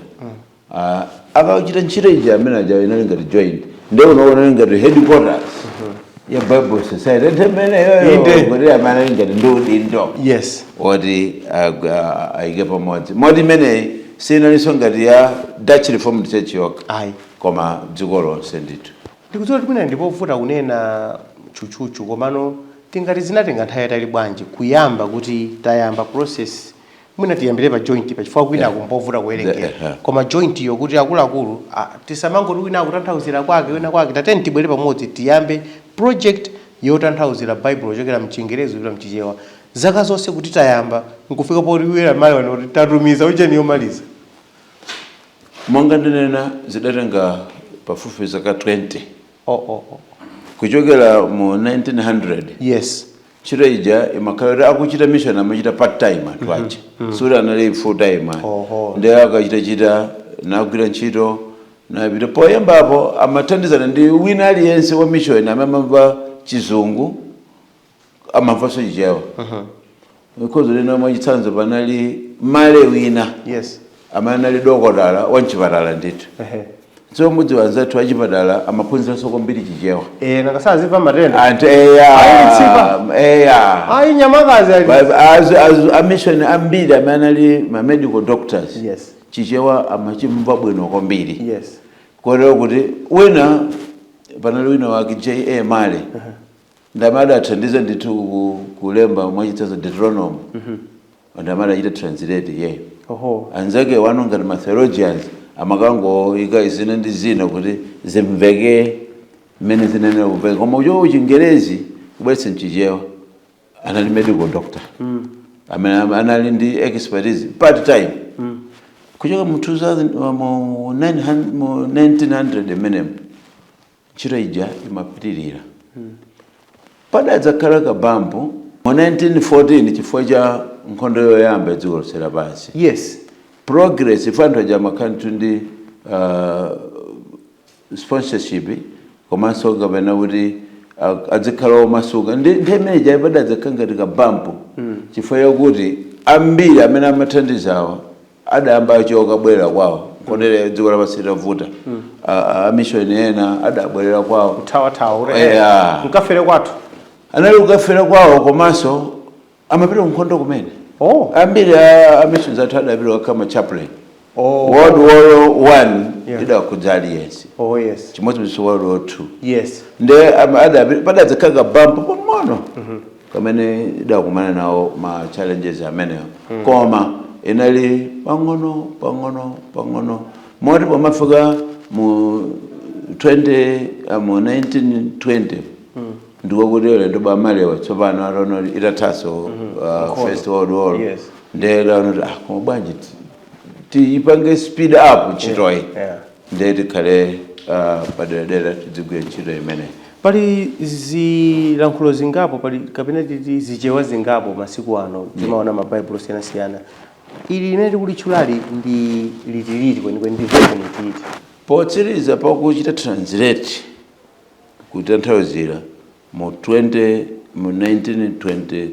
Akachita ntchito ija amene aja inali ngati joint. Ndiye unoona inali ngati headquarters ya Bible Society nthawi imeneyoyo, kuti amene anali ngati ndi udindo woti ayike pamodzi, moti imeneyi sinalinso ngati ya Dutch Reformed Church yokha, Ayi. koma dziko lonse ndithu. Ndikudziwa kuti mwina ndipovuta kunena tchutchutchu, komano tingati zinatenga nthawi yatali bwanji kuyamba kuti tayamba process? Mwina tiyambire pa joint, pachifukwa kwina akumbovuta kuwerengera. Koma joint iyo, kuti akuluakulu, tisamangoti wina akutanthauzira kwake, wina kwake, tateni tibwere pamodzi tiyambe project yotanthauzira Baibulo kuchokera mchingerezi kupita mchichewa, zaka zonse kuti tayamba nkufika poti wina mali wano kuti tatumiza ujeni yomaliza? Monga ndinena, zidatenga pafupi zaka 20 Oh. kuchokera mu 1900. Ntchito ija imakhala kuti akuchita mission amachita part time anthu aja, suti anali full time ayi. Ndiye akachitachita nagwira ntchito napita. Poyambapo amathandizana ndi wina aliyense wa mission amene amamva Chizungu, amamvanso Chichewa. Because lina, mwachitsanzo, panali Male wina amene anali dokotala wa mchipatala ndithu. So mudziwa anzathu achipatala amaphunziranso kwambiri Chichewa. Eh, nakasazimva matenda. Anthu eya. Ayi, tsipa. Eya. Ayi, nyamakazi ali. Amishoni ambiri amene anali ma medical doctors, Chichewa amachimva bwino kwambiri, kotero kuti wina, panali wina wake J A Male, ndamene adathandiza ndithu kulemba mwachitsanzo Deuteronomy, ndamene adachita translate yeyo. Anzake wano ngati ma theologians amakangoyika zina ndi zina kuti zimveke mmene zinenera kumveka, koma ucho Chingerezi kubweretsa mchichewa anali medical doctor amene anali ndi expertise part time. Kuchoka mu 2000, mu 900, mu 1900 imenemo ntchito ija imapitirira. Padadzakhala ka bump mu 1914 chifukwa cha nkhondo yoyamba dziko lonse lapansi. Progress, if anthu aja amakhala ndi sponsorship komanso kapena kuti adzikhala omasuka, ndi nthawi imene ija padadzakhala ngati ka bump chifukwa chakuti ambiri amene amathandizawa adayamba achoka bwera kwawo. Nkhondo dziko lapansi litavuta, amishoni ena adabwerera kwawo. Kuthawathawa. Yeah. Nkafere kwathu. Anali kukafera kwawo, komanso amapita kunkhondo kumene. Ambiri a missions athu adapita kukhala chaplain. World War One idakhudza aliyense. Chimodzimodzi World War Two. Nde padadzakhala kabambo pang'ono kamene idakumana nawo ma challenges amenewo, koma inali pang'ono pang'ono pang'ono, moti pomafika mu 20 mu 1920 ndiko kuti ulendo bamalewa tsopano ataona kuti itathaso First World War. Nde laona kuti, ah, koma bwanji tiyipange speed up ntchitoyi? Nde tikhale paderadera tidzigwira ntchito imeneyi. Pali zilankhulo zingapo, pali kapena titi Zichewa zingapo masiku ano, timaona mabaibulo osiyanasiyana. Ili limene tikulitchulali ndi litiliti kwenikweni, ndi version ititi? Potsiriza pakuchita translate, kutanthauzira, mu 20 mu 1921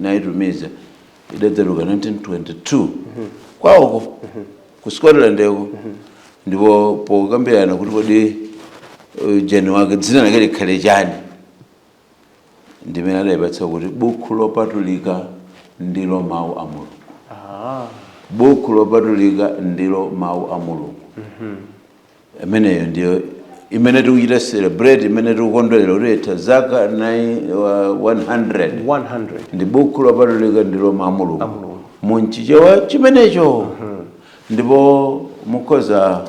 naitumiza, idadzaluka 1922 kwawoko ku Scotland eko. Ndipo pokambirana kuti kodi jeni wake dzina lake likhale chani, ndimene adayipatsa kuti Buku Lopatulika Ndilo Mawu a Mulungu. Buku Lopatulika Ndilo Mawu a Mulungu, imeneyo ndiyo imene tikuchita celebrate, imene tikukondwerera kuti itha zaka 100. 100. Ndi Buku Lopatulika Ndilo Mawu a Mulungu. A Mulungu. Munchichewa chimenecho. Ndipo mukhoza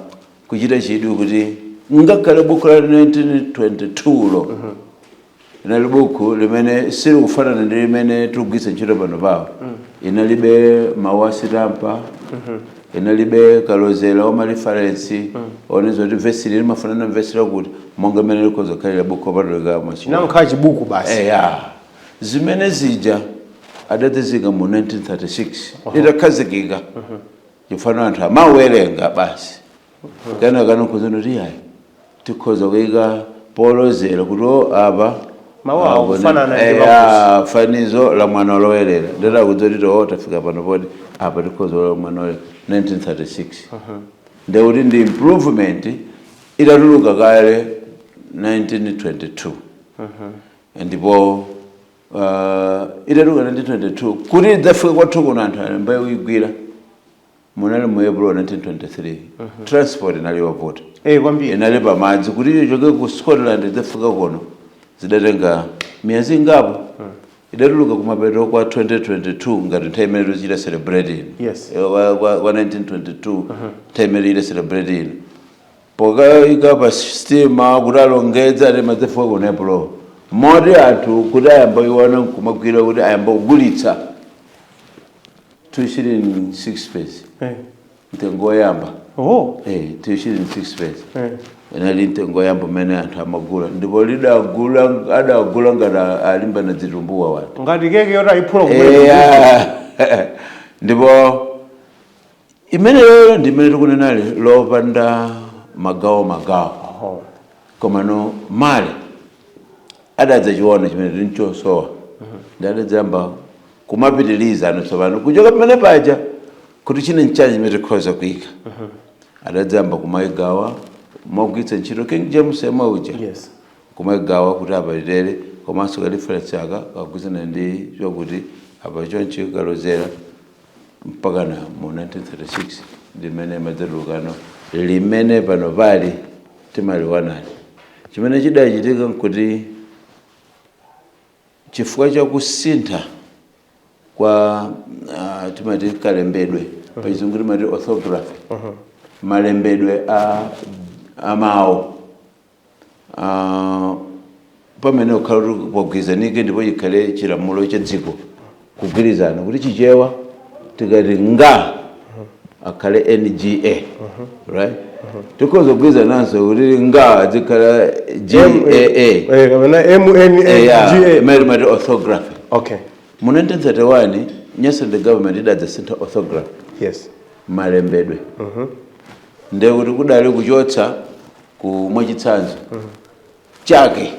kuchita chidwi kuti ngakhale buku la 1922 lo inali buku limene silikufanana ndi limene tikugwiritsa ntchito pano pawo. Inalibe mawu a sitampa, inalibe kalozera wa ma reference oneza kuti vesi ili limafanana vesi lakuti, monga mmene likhoza kukhalira buku lopatulika masiku. Chinangokhala chibuku basi. Eya, zimene zija adadzazika mu 1936 itakhazikika, chifano anthu amawerenga basi. Kenaka nokhoza kuti yayi, tikhoza kuyika polozera kuti o apa Mawu awo kufanana ndi eya, fanizo la mwana olowerera. Ndatakudziwa kuti o tafika pano poti apa tikhoza la mwana olowerera 1936, ndekuti ndi improvement itatuluka kale 1922. Ndipo itatuluka 1922, kuti idzafika kwathu kuno anthu ayambe kuyigwira, munali mu April 1923. Transport inali yovuta. Eh, kwambiri. Inali pamadzi. Kuti ichoke ku Scotland idzafika kuno zidatenga miyezi ingapo. Idatuluka kumapeto kwa 2022, ngati nthawi imene tichita celebrate ino. Kwa 1922, nthawi imene tichita celebrate ino, pokayika pa sitima kuti alongedza ati madzafika kuno April, moti anthu kuti ayamba iwana nkumagwira, kuti ayamba kugulitsa 2 shilling 6 pence. Mtengo woyamba. 2 shilling 6 pence inali mtengo woyamba umene anthu amagula, ndipo lidagula, adagula ngati alimbana dzitumbuwa wanthu. Ngati keke yoti ayiphula kumene. Eya, ndipo imeneyo ndi imene tikunenali lopanda magawo magawo. Komano male adadzachiona chimene tinchosowa, ndi adadzayamba kumapitiliza ano tsopano kuchoka pamene paja kuti chine nchaji chimene tikhoza kuyika. Adadzayamba kumayigawa mogwiritsa ntchito King James yemwe uja, kumayigawa kuti apa litere, komanso ka reference aka kagwirizana ndi chokuti apa chonchi kalozera, mpakana mu 1936 limene madzatulukano limene pano pali timaliwanali. Chimene chidachitika nkuti chifukwa chakusintha kwa timati kalembedwe, pachizungu timati orthography, malembedwe a mawu, pamene ukhala kuti pagwirizanike ndipo chikhale chilamulo cha dziko kugwirizana kuti Chichewa tikati nga akhale nga, right? Tikhoza kugwirizananso kuti nga adzikhala gaa. Kapena m n a g a. Imene timati orthography. Mu 1931 Nyasaland government idadzasintha orthography, malembedwe. Ndekuti kudali kuchotsa ku, mwachitsanzo, chake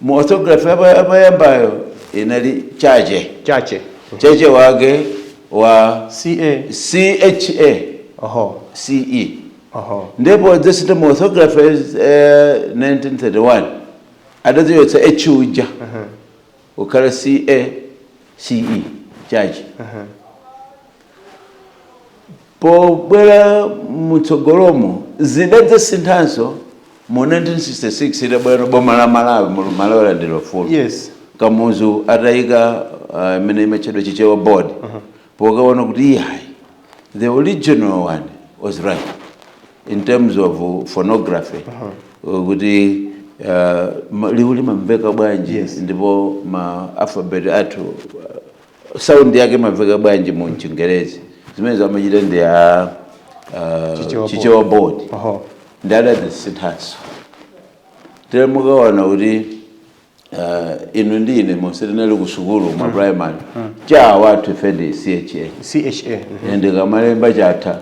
mu orthography apa apayambayo inali chache. Chache. Chache wake Wa Ca. CHA. Oho. CE. Oho. Ndipo dzasintha mu orthography 1931, adadziwetsa H uja kukhala CA CE chachi. Pobwera mutsogolomo zidadzasinthanso mu 1966, idabwera boma la Malawi, mu Malawi landira ufulu, Kamuzu atayika imene imatchedwa Chichewa Board, pokaona kuti iyayi, the original one was right in terms of phonography, kuti liwu limamveka bwanji, ndipo ma alphabet athu sound yake imamveka bwanji mu Chingerezi. Zimene zamachita ndi a Chichewa Board. Chichewa Board. Ndi adadzisinthanso. Tere mukaona kuti inu ndi ine monse tinali ku sukulu ma primary, cha wathu ife ndi CHA. CHA. Ndikamalemba chatha,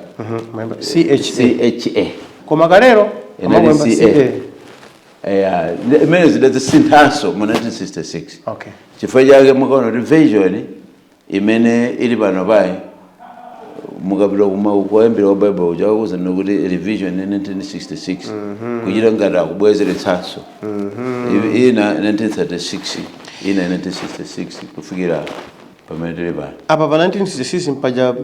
CHA. CHA. Koma kalero Inali amakulemba CA. CA. Eya, imene zidadzisinthanso mu 1966. Chifukwa chake mukaona kuti version imene ili pano payi, mukapita kuma kuyambira wa Bible chakuuzani kuti revision ya 1966, kuchita ngati akubwezeretsanso ina 1936, ina 1966, kufikira pamene tili pano. Apa pa 1966 mpaja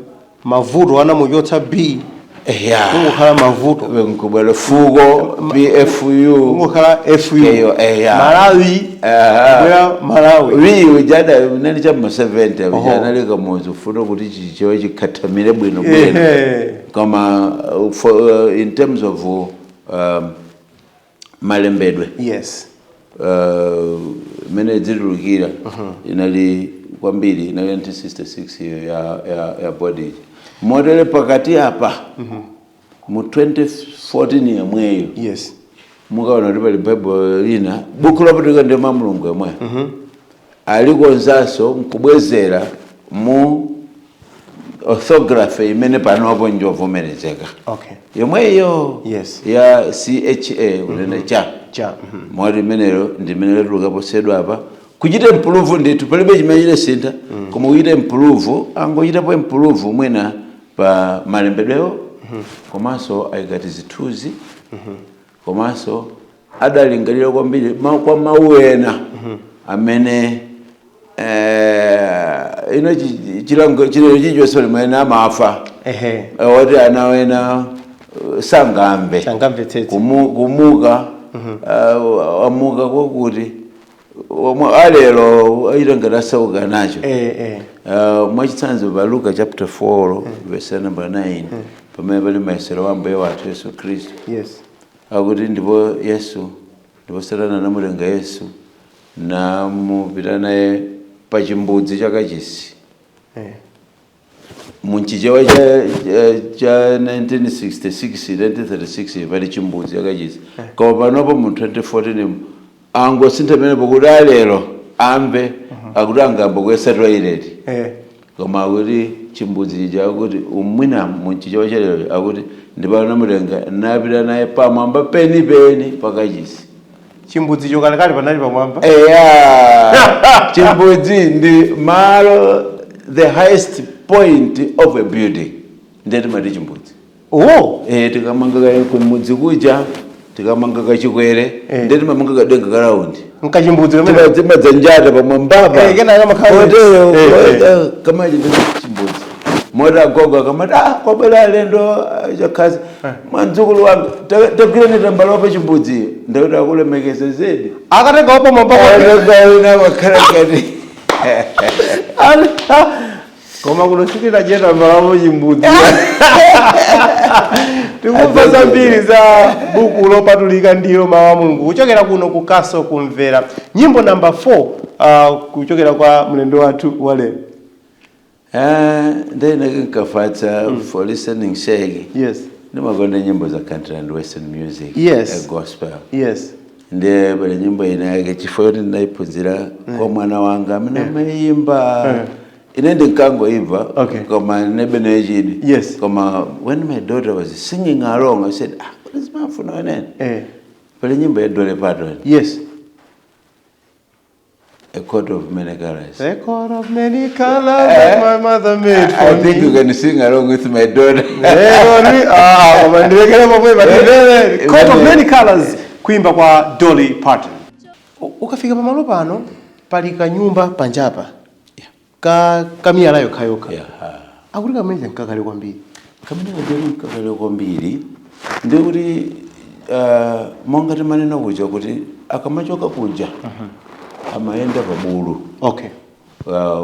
mavuto anamuchotsa B, Eya. kungokhala mavuto. Nkubwera fuko PFU. Kungokhala FU. Keyo, eya. Malawi. Kubwera Malawi. Wiyu jada nali cha ma 70, anali Kamuzu ufuna kuti Chichewa chikhathamire bwino bwino. Koma for, in terms of malembedwe, imene dzitulukira inali kwambiri inali 1966 iyo ya board iji. Motere pakati apa mu 2014 yomweyo, mukaona kuti pali Bible lina, buku lopatulika ndi ma Mulungu yomweyo, alikonzanso nkubwezera mu orthography imene panopo njovomerezeka, yomweyo ya CHA, kunena cha. Cha. Moti imenelo ndimene latuluka posedwa apa, kuchita improve ndithu palibe chimene chidasintha, koma kuchita improve, angochitapo improve mwina pa malembedwewo, komanso ayikati zithunzi, komanso adalingalira kwambiri kwa mawu ena amene ino chilango chilero chilichonse limene amafa, oti ana wena sangamve. Sangamvetsetse. Kumuka amuka kwakuti omwe alero aita ngati asauka nacho. Mwachitsanzo pa Luka chapter 4 verse number 9, pamene pali mayesero wa Ambuye wathu Yesu Khristu, akuti ndipo Yesu, ndipo Satana anamutenga Yesu namupita naye pa chimbudzi chakachisi. Munchichewa cha 1966, 1936 pali chimbudzi chakachisi, koma panopo mu 2014 angosintha pamenepo kuti alero amve, akuti angamba kuyesa toilet, koma akuti chimbudzi chija, akuti umwina munchichewa chalero akuti ndipo anamutenga napita naye pamwamba penipeni pakachisi. Chimbudzi chokalekale panali pamwamba. Eya, chimbudzi ndi malo, the highest point of a building, ndiye timati chimbudzi. Tikamanga kumudzi kuja, tikamanga kachikwere, ndiye timamanga kadenga ka round. Nkachimbudzi kamene. Timadzanjata pamwambapa. Kenaka kamakhala Otero, kamachi ndi chimbudzi. Moti agogo akamati, ah, kwabwera alendo, chakhazi mwandzukulu wanga, tagwirani tambala pa chimbudzi, ndakuti akulemekeza zedi. Akatenga wapamwamba. Akagaina makhala ngati Koma kuno sitinacheta tambalapo chimbudzi. Tikumva zambiri za buku lopatulika ndilo mawu a Mulungu kuchokera kuno ku Kaso Kumvera. Nyimbo namba 4 kuchokera kwa mlendo wathu wa lero. Ndayinake nkafatsa, for listening sake, ndimakonda nyimbo za country and western music, gospel. Ndiye pali nyimbo ina yake, chifukwa choti ndinayiphunzira kwa mwana wanga amene amayimba, ine ndinkangoimva, koma nebe nechidi, koma when my daughter was singing along, I said, "Ah, what is mafuna wenene?" Pali nyimbo ya Dolly Parton. A Coat of Many Colors. A coat of many colors that my mother made for I think me. you can sing along with my daughter. Eh, koma ndilekere pomwe patendere. Coat of Many Colors, kuimba kwa Dolly Parton. Ukafika pamalo pano, pali kanyumba panjapa ka kamiyala yokhayokha. Akuti kamene nkakale kwambiri. Kamene kajali kakale kwambiri, ndikuti monga timanena kuja kuti akamachoka kuja amayenda pabulu.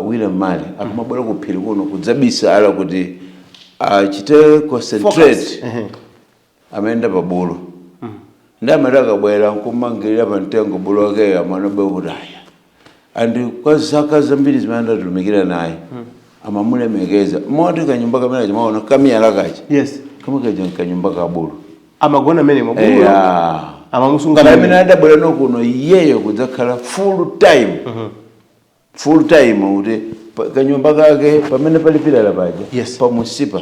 William Murray akamabwera kuphiri kuno kudzabisala kuti achite concentrate. Focus. Amayenda pabulu, ndi amati akabwera nkumangirira pa mtengo bulu wakeyo, amanobe kuti aya. And kwa zaka zambiri zimene andatumikira naye, amamulemekeza moti kanyumba kamene chimaona kamiyala kacha, kamwe kaja nkanyumba kabulu. Amagona mene mabulu? Eya. Amamusunga pamene mene. Adabwera nokuno iyeyo kudzakhala full time, full time, kuti kanyumba kake pamene pali pilala paja, pamusipa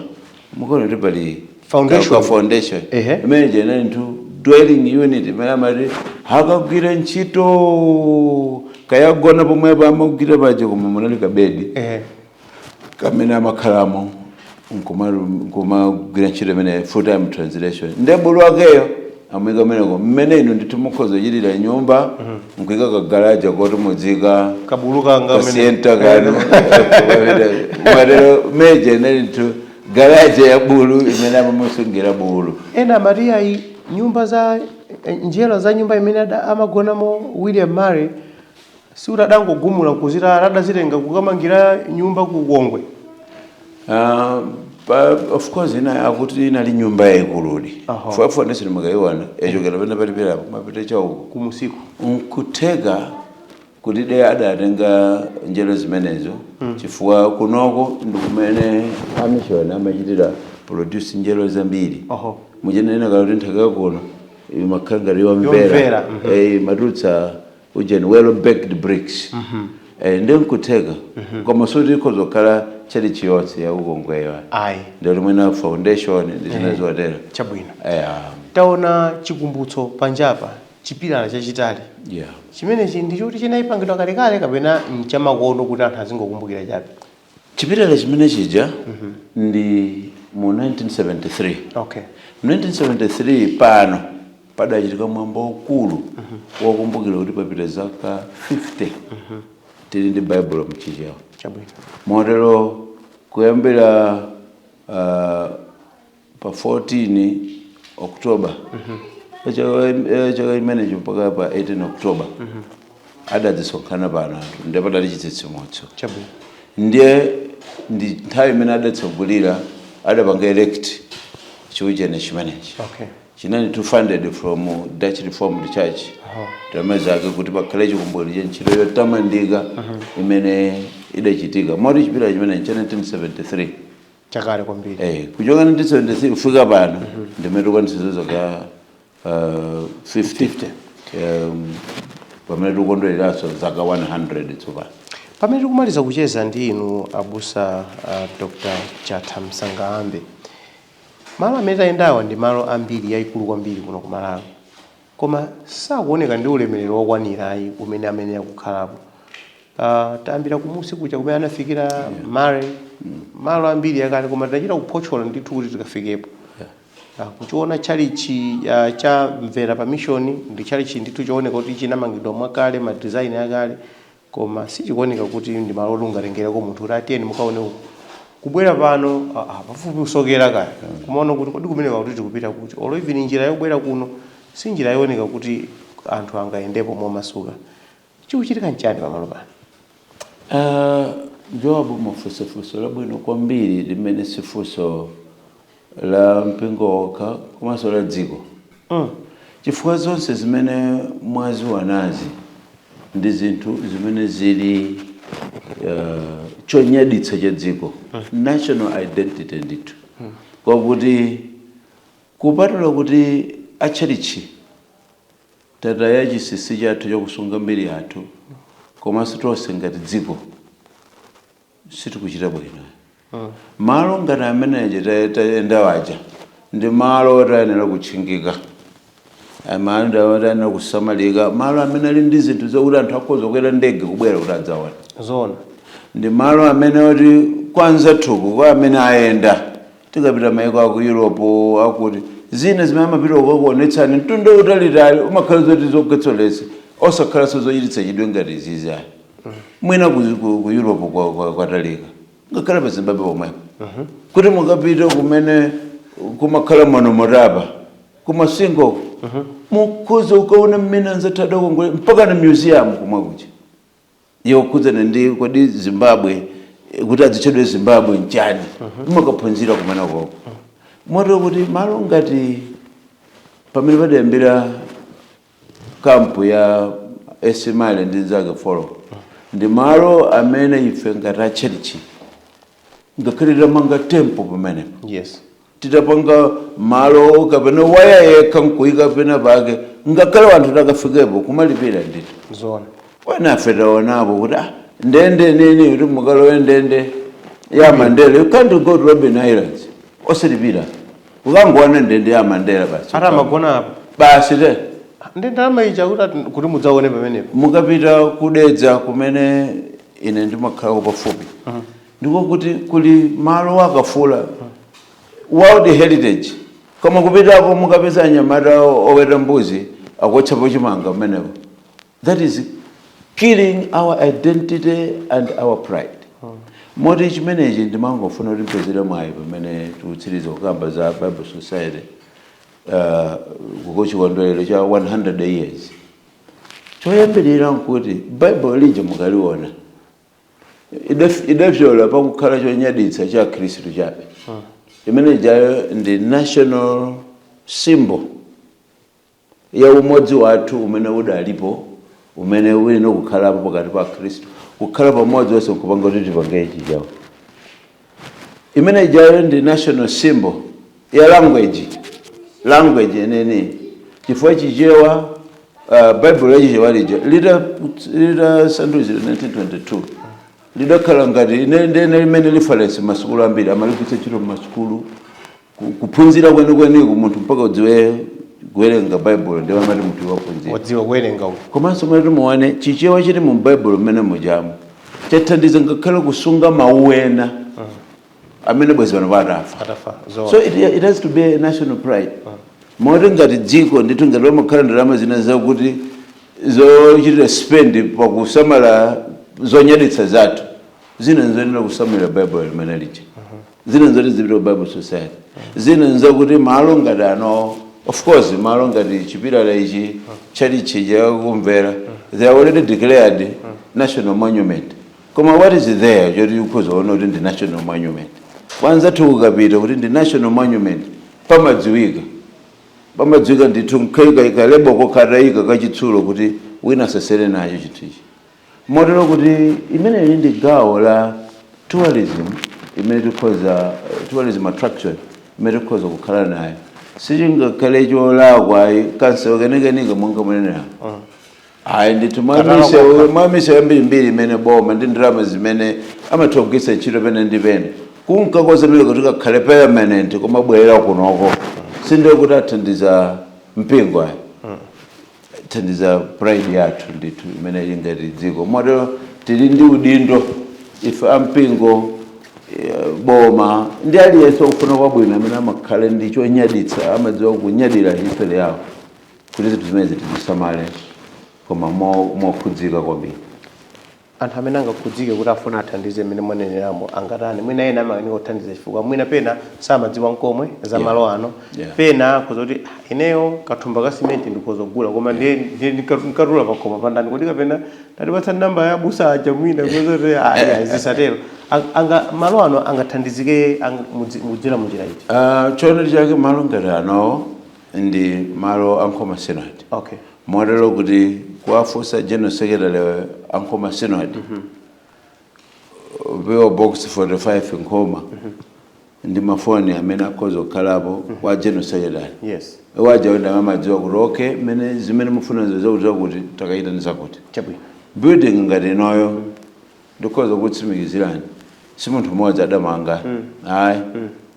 mukuona kuti pali Foundation. ka foundation imene jena nthu dwelling unit imene amati akagwira ntchito, kayagona pomwepo, amagwira paja, koma munali kabedi kamene amakhalamo nkumagwira ntchito imene full time translation. Nde bulu wakeyo amuyika meneko mmene inu ndithu mukhoza kuchitira nyumba, nkuyika kagaraja koti mudzika Kabulu kanga mene. Kasienta kanu mwatero meje inali nthu garaja ya bulu imene amamusungira bulu. Ena amati ayi, nyumba za njera za nyumba imene amagonamo William Murray sikuti adangogumula kuzita, adazitenga kukamangira nyumba ku Kongwe. Of course ina akuti inali nyumba yayikuludi. Foundation mukayiona yachokera pene palipirapo kumapita chauko. Kumusiku. Nkutheka kuti de adatenga njelo zimenezo, chifukwa kunoko ndikumene amishoni amachitira produce njelo zambiri. Muchenena kala kuti nthaka kuno imakhala ngati yomvera, yomvera, imatulutsa ujeni well baked bricks. Ndi nkutheka, koma suti ikhoza kukhala chali chiyonse yakukongweyo. Ayi. Ndikuti mwina foundation ndi zina zotero. Chabwino. Taona chikumbutso panjapa, chipilala chachitali. Chimenechi ndi choti chinayipangidwa kalekale kapena mchamakono kuti anthu azingokumbukira chabe? Chipilala chimene chija ndi mu 1973. Mu 1973 pano padachitika mwambo waukulu wokumbukira kuti papita zaka 50 tili ndi Baibulo mchichewa. Motero kuyambira pa 14 October chaka chimenecho mpaka pa 18 October adadzisonkhana pano anthu, ndiye padali chitsitsimutso. Ndiye ndi nthawi imene adatsogolera, adapanga erect chiujene chimenechi. Chinali to funded from Dutch Reformed Church, ndalama zake, kuti pakhale chikumbukiro cha ntchito yotamandika imene idachitika. Moti chipilala chimene cha 1973. Chakale kwambiri. Kuchoka 1973 kufika pano ndimene tikwanitsa zaka 50, pamene tikukondwereranso zaka 100 tsopano. Pamene tikumaliza kucheza ndi inu abusa Dr Chatha Msangaambe, malo amene tayendawa ndi malo ambiri yayikulu kwambiri kuno ku Malawi, koma sakuoneka ndi ulemerero wokwanira ayi umene amene akukhalapo. Tayambira kumusi kuja kumene anafikira Murray, malo ambiri yakale, koma tinachita kuphotchola ndithu kuti tikafikepo. Kuchiona chalichi cha Mvera pa Mission, ndi chalichi ndithu chooneka kuti chinamangidwa mwakale, ma design akale, koma sichikuoneka kuti ndi malo oti ungatengereko munthu kuti atiyeni mukaone uku. Kubwera pano pafupi kusokera kaya, kumaona kuti kodi kumene kuti tikupita kuti, olo even njira yobwera kuno si njira yooneka kuti anthu angayendepo momasuka. Chikuchitika nchani pamalo pano? Joabu, mafunsofunso labwino kwambiri limene sifunso la mpingo wokha komanso la dziko, chifukwa zonse zimene mwaziwanazi ndi zinthu zimene zili chonyaditsa cha dziko, national identity ndithu, kwakuti kupatula kuti atchalichi tataya chinsinsi chathu chakusunga mbiri yathu, komanso tonse ngati dziko sitikuchita bwino. Malo ngati ameneje tayenda waja ndi malo otayenera kutchingika. Malo amene kusamalika, malo amene ali ndi zinthu zokuti anthu akhoza kukwera ndege kubwera kuti adzaona. Ndi malo amene oti kwanza thuku kwa amene ayenda, tikapita maiko aku Europe, akuti zina zimene amapita kukakuonetsani mtundu utalitali, umakhala zoti zogwetsolesa, osakhalanso zochititsa chidwi ngati izizi ayi. Mwina ku Europe kwatalika, ngakhale pa Zimbabwe pomwepo, kuti mukapita kumene kumakhala Monomotapa, kumasingo, mukhoza ukaona mmene anzathu adakongole, mpaka na museum kumwe kuja yokhudzana ndi kodi Zimbabwe, kuti adzitchedwe Zimbabwe nchani, mumakaphunzira kumene koko. Motero kuti malo ngati pamene padayambira kampu ya Esimale ndi nzake 4 ndi malo amene ife ngati atchalichi, ngakhale titamanga temple pamenepo, titapanga malo kapena waya yekha nkuyika pena pake, ngakhale wanthu takafikepo kumalipira ndithu. Wena afe taonapo kuti ndende nini, kuti mukalowe ndende ya Mandela, you can't go to Robben Islands osalipira, ukangoona ndende ya Mandela basi. Ata amagona apo. Basi te. Ndi ndalama ija kuti kuti mudzaone pamenepo. Mukapita kudedza kumene ine ndimakhalako pafupi, ndiko kuti kuli malo akafula World Heritage, koma kupitako mukapeza anyamata oweta mbuzi akotchapo chimanga pamenepo. That is killing our identity and our pride. Moti chimenechi ndimangofuna kuti mpezere mwayi pamene tikutsiriza kukamba za Bible Society, kuchikondwerero cha 100 years. Choyambirira nkuti Bible lija mukaliona idafyola pakukhala chonyaditsa cha Khristu chabe. Imene jayo ndi national symbol ya umodzi wathu umene udalipo, umene uli nokukhalapo pakati pa Khristu, kukhala pamodzi wonse nkupanga kuti tipange ichi chawo. Imene ijayo ndi national symbol ya language yenene, chifukwa Chichewa, Bible yachichewa lija litasandulizidwa 1922, lidakhala ngati ndene limene reference. Masukulu ambiri amaligwiritsa ntchito mmasukulu kuphunzira kwenikweniko, munthu mpaka udziwe kuwerenga Bible ndiye amati munthu waphunzira. Wadziwa kuwerenga uku. Komanso mati muone Chichewa chili mu Bible mmene mujamo chathandiza ngakhale kusunga mawu ena amene bwezi pano patafa. Atafa, zoona. So it has to be a national pride, moti ngati dziko ndithu, ngati pamakhala ndalama zina zakuti zochitira spend pakusamala zonyaditsa zathu, zina nzoyenera kusamalira Bible limene lija, zina nzoti zipita ku Bible Society, zina nzakuti malo ngati ano, of course malo ngati chipilala ichi, chalichi chakumvera, they are already declared national monument. Koma what is there choti ukhoza kuona kuti ndi national monument? Kwanzathu ukapita kuti ndi national monument, pamadziwika, pamadziwika ndithu, nkhayika label kokhatayika kachitsulo kuti wina asasere nacho chinthu ichi. Motero kuti imeneyi ndi gawo la tourism imene tikhoza, tourism attraction imene tikhoza kukhala nayo. Sichingakhale cholakwa kansewu kenekenika monga munenera, ayi ndithu, mwamisewu yambirimbiri imene boma ndi ndalama zimene amatha kugwiritsa ntchito pene ndi pene kunkakoza mene kuti kakhale permanent, komabwerera kunoko, sindiye kuti athandiza mpingo ayi, thandiza pride yathu ndithu imene ili ngati dziko. Motero tili ndi udindo ife ampingo, boma ndi aliyense ukufuna kwabwino amene amakhala ndi chonyaditsa, amadziwa kunyadira history yawo, kuti zinthu zimenezi tizisamale, koma mokhudzika kwambiri. Anthu amene angakhudzike kuti afuna athandize mmene mwaneneramo angatani? Mwina ena amakanika kuthandiza chifukwa mwina pena samadziwa nkomwe za malo ano. Pena akhoza kuti, "Ah, ineyo kathumba ka simenti ndikhoza kugula, koma ndiye nkatula pakhomo pandani kodi?" Kapena tatipatsa namba ya busa aja, mwina kuzoti zisatero. Anga malo ano angathandizike mudzera munjira iti? Choonadi chake, malo ngati anowo ndi malo a Nkhoma Synod. Motero kuti kuwafunsa General Secretary a Nkhoma Synod, PO Box 45, Nkhoma, ndi mafoni amene akhoza kukhalapo kwa General Secretary. Waja wenda amadziwa kuti okay, mene zimene mufuna zakuti zakuti, takayita ndi zakuti. Building ngati inoyo, ndikhoza kutsimikizirani, si munthu mmodzi adamanga ayi.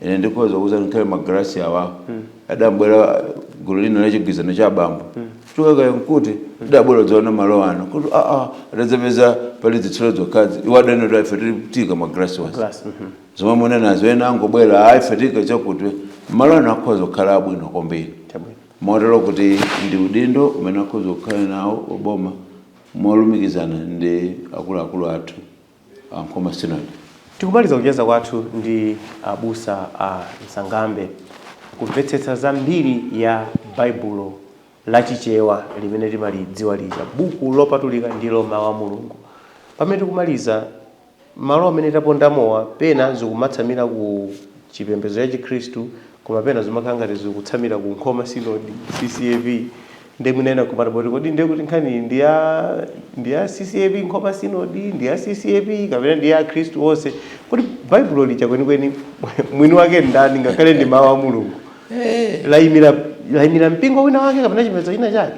Ine ndikhoza kuuza, nkhale magalasi awa adambwera Gulu lina la chigwirizano cha abambo chokaka nkuti tidabwera kudzaona malo ano kuti aa adadzapeza pali zitsulo zokhazi. Iwo adanena kuti ife tiika ma glass wasi Glass. Zomwe munenazo, ena angobwera, ayi, ife tiika chakuti malo ano akhoza kukhala abwino kwambiri. Motero kuti ndi udindo umene akhoza kukhala nawo oboma molumikizana ndi akuluakulu athu a Nkhoma Synod. Tikumaliza kucheza kwathu ndi abusa a Msangambe, kumvetsetsa zambiri ya Baibulo Lachichewa limene timalidziwa lija, buku lopatulika ndilo mawu a Mulungu. Pamene tikumaliza, malo amene tapondamowa pena zikumatsamira ku chipembedzo cha Chikhristu, koma pena zimakhala ngati zikutsamira ku Nkhoma Synod, CCAP. Ndi mwina kumata poti kodi ndiye kuti nkhani ndi ya CCAP Nkhoma Synod, ndi ya CCAP, kapena ndi ya Khristu onse? Kodi Baibulo lija kwenikweni mwini wake ndani, ngakhale ndi mawu a Mulungu? Layimira mpingo wina wake kapena chipembedzo china chake?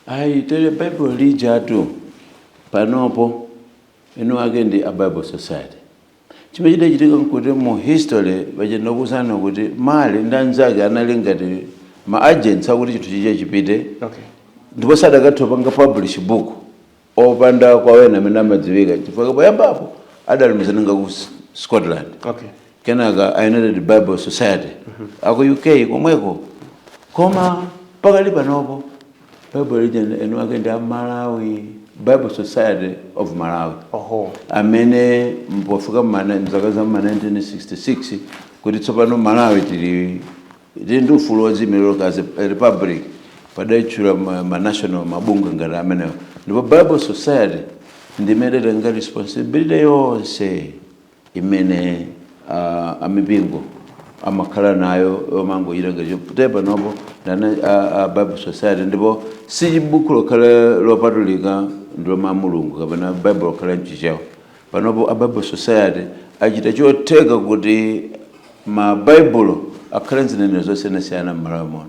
Ayi, tere, Baibulo lijatu panopo eni ake ndi a Bible Society. Chimene chidachitika nkuti mu history pachenda kusana kuti Male ndi anzake anali ngati ma agents akuti chinthu chija chipite, ndipo sadakatha panga publish book opanda kwa wena amene amadziwika, chifukwa poyambapo adalumizana ku Scotland, kenaka a United Bible Society aku UK komweko. Koma pakali panopo Bible lija eni ake ndi a Malawi Bible Society of Malawi, amene mpofika mzaka za ma 1966 kuti tsopano Malawi tili ndi ufulu wodziyimirira as a republic, padaitchula ma national mabungwe ngati amenewo, ndipo Bible Society ndimene itenga responsibility yonse imene amipingo amakhala nayo yomangochita ngati te. Panopo ndana Bible Society, ndipo si buku lokhala lopatulika ndilo ma Mulungu kapena Bible lokhala mChichewa. Panopo a Bible Society achita chotheka kuti ma Baibulo akhale mzinenero zosiyanasiyana m'Malawi muno.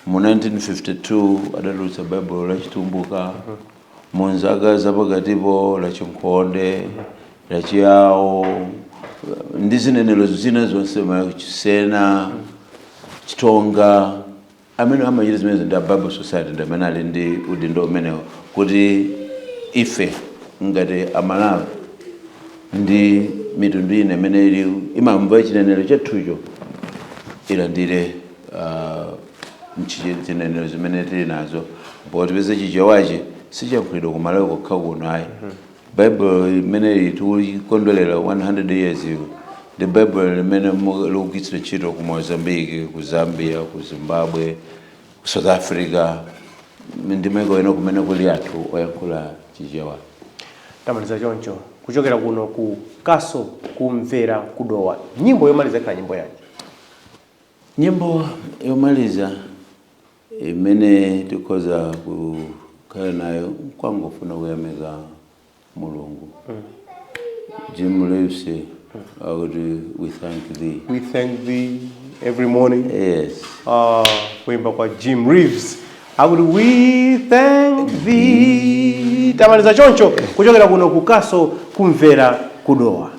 Mu 1952 adatulutsa Baibulo la Chitumbuka, mu nzaka zapakatipo la Chinkhonde, la Chiyawo ndi zinenero zina zonse, Chisena, Chitonga. Amene amachita zimenezo ndi a Bible Society, ndi amene ali ndi udindo umenewo kuti ife ngati Amalawi ndi mitundu ina imene ili imamva chinenero chathucho ilandire chinenero zimene tili nazo. Ndipo tipeze Chichewachi sichiyankhulidwa ku Malawi kokha kuno, ayi. Bible limene tikukondwerera 100 years iwo ndi Bible limene likugwiritsidwa ntchito ku Mozambique, ku Zambia, ku Zimbabwe, ku South Africa ndi maiko ena kumene kuli anthu oyankhula Chichewa. Tamaliza choncho kuchokera kuno ku Kaso Kumvera Kudowa. Nyimbo yomaliza ikhala nyimbo yanji? Nyimbo yomaliza imene tikhoza kukhala nayo, kwangofuna kuyamika Mulungu, Jim Reeves akuti "We thank thee." "We thank thee every morning." Yes. Kuimba kwa Jim Reeves akuti "We thank thee." Tamaliza choncho kuchokera kuno ku Kaso Kumvera Kudowa.